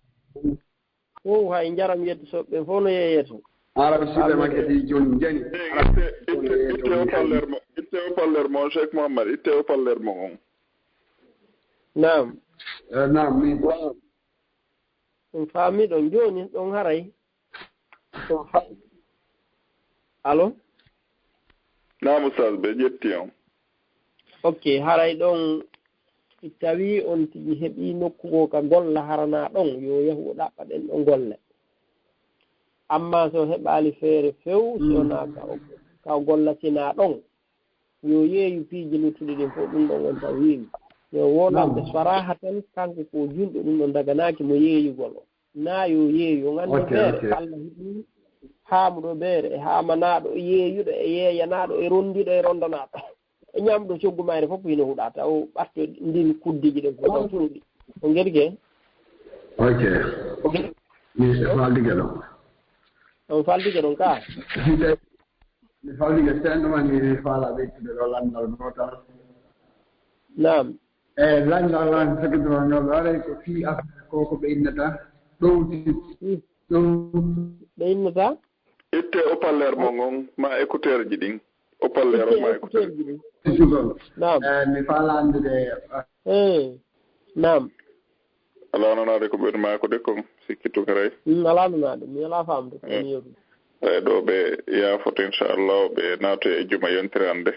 Fow hay njaram yetto soɓe ɓen fow no yeeyee ton. Ara o siɓe makke ɗi jooni njani. Itte, itte, itte o pallermo, itte o pallermo, Cheikh Mohammad, itte o pallermo on. Naam. Eh, naam, mi faam. On faami ɗon jooni, ɗon haray. On fa-, allo? Naam, Oustaz, ɓe ƴetti on. Ok, haray ɗon si tawii on tigi heɓii nokku goo ka golla, hara naa ɗon, yo yahu o ɗaɓɓa ɗen ɗon golle. Ammaa si o heɓaali feere few, si wonaa ka o, ka o gollatinaa ɗon, yo yeeyu piiji luttuɗi ɗin fow, ɗum ɗon on taw wiimi. Yo wonanɓe sarahatan, kanko ko o junɗo, ɗum ɗon daganaaki mo yeeyugol o. Naa yo yeeyu, on anndi beere, Allah heɓii haamuɗo beere, e haamanaaɗo, e yeeyuɗo, e yeeyanaaɗo, e ronndiɗo, e ronndanaaɗo. E ñaamɗo coggu mayre fof hino huɗa, taw ɓatto ndin kuddeeji ɗen ko taw tuluɗi. Ko ngel ke? Ok. Ko ngel? Mi faaldi ke ɗon. On faaldi ke ɗon ka? Si tawi mi faaldi ke seeɗa ma, mi faala ɓeytude ɗo lanndal gootal. Naam. E lanndal lan sakkitoroo ngal, aray ko fii affaire ko, ko ɓe innata ɗowti. Hmm. Ɗow. Ɓe innata? Itte haut-parleur mon on, ma écouteurji ɗin. Haut-parleur on, ma écouteurji ɗin. Sugol. Naam. Eh, mi faala anndude, ah. Eh, naam. Alaa nanaade ko ɓeydu maa ko de kon, sikki tun haray. Mm, alaa nanaade, mi alaa faamde ko mi yeru. Eey, ɗo ɓe yaafoto, inchallahu, ɓe naatoya e juma yontere hannde.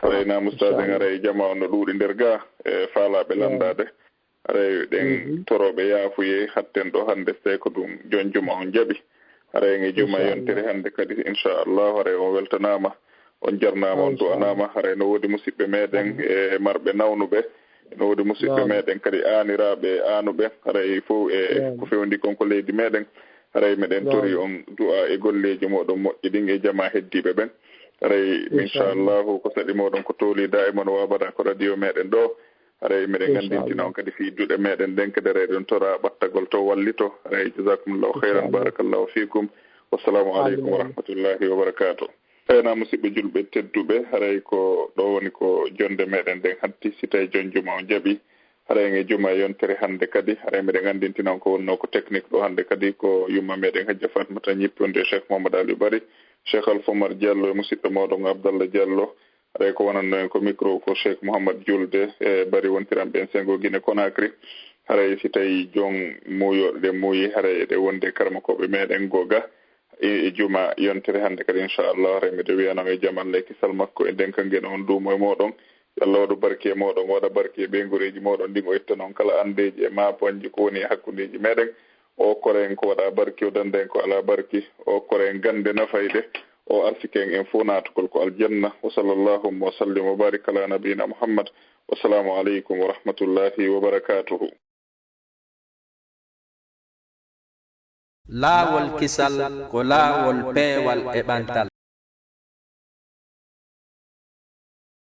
Haray na ustaas en, haray jama on no ɗuuɗi nder gaa, e faalaaɓe lanndaade. Haray ɗen torooɓe yaafuyee, hatten ɗo hannde, si tawii ko ɗum jon juma on jaɓi. Haray en e juma yontere hannde kadi, inchallahu, haray on weltanaama, on jarnaama, on du'anaama. Haray no woodi musiɓɓe meɗen e marɓe nawnuɓe, no woodi musiɓɓe meɗen kadi aaniraaɓe e aanuɓe. Haray fow e ko fewndi kon ko leydi meɗen. Haray meɗen tori on du'a e golleeji moɗon moƴƴi ɗin e jama heddiiɓe ɓen. Haray, inchallahu, ko saɗi moɗon ko tooli daa'ima no waabata ko radio meɗen ɗo. Haray meɗen anndintina on kadi fii duɗe meɗen ɗen kadi, haray eɗen tora ɓattagol to wallito. Haray, jazakumullahu khairan, barakallahu fikum. Wassalamu aleykum wa rahmatullahi wa barakatuh. Ɓeena musiɓɓe julɓe tedduɓe, haray ko ɗo woni ko jonde meɗen nden hatti, si tawi jon juma on jaɓi. Haray en e juma yontere hannde kadi, haray meɗen anndintina on ko wonnoo ko technique ɗo hannde kadi, ko yumma meɗen Hajja Fatmata Ñippi, on de Cheikh Mohamed Aliou Bari, Cheikh Alpha Omar Diallo e musiɗɗo moɗon Abdallah Diallo. Haray ko wonannoo en ko micro ko Cheikh Mouhammad Julde e Bari wontiranɓe en Sengo Guinée Conakry. Haray si tawi jon muuyooɗe ɗen muuyi, haray eɗe wondi e karamokooɓe meɗen goo ga e, e juma yontere hannde kadi, inchallah. Haray miɗo wi'ana on e jam Allah e kisal makko e denka ngen on duumo e moɗon. Yo Allah waɗu barki e moɗon, o waɗa barki e ɓeynguureeji moɗon ɗin, o ittana on kala anndeeji e maabanji ko woni e hakkundeeji meɗen. O okkora en ko waɗa barki, o danda en ko alaa barki, o okkora en gannde nafayɗe, o arsika en en fow naatugol ko aljanna. Wa sallallahu wa sallim wa barik ala nabiyina Muhammad. Wassalamu aleykum wa rahmatullahi wa barakatuhu. Laawol kisal ko laawol peewal e ɓantal.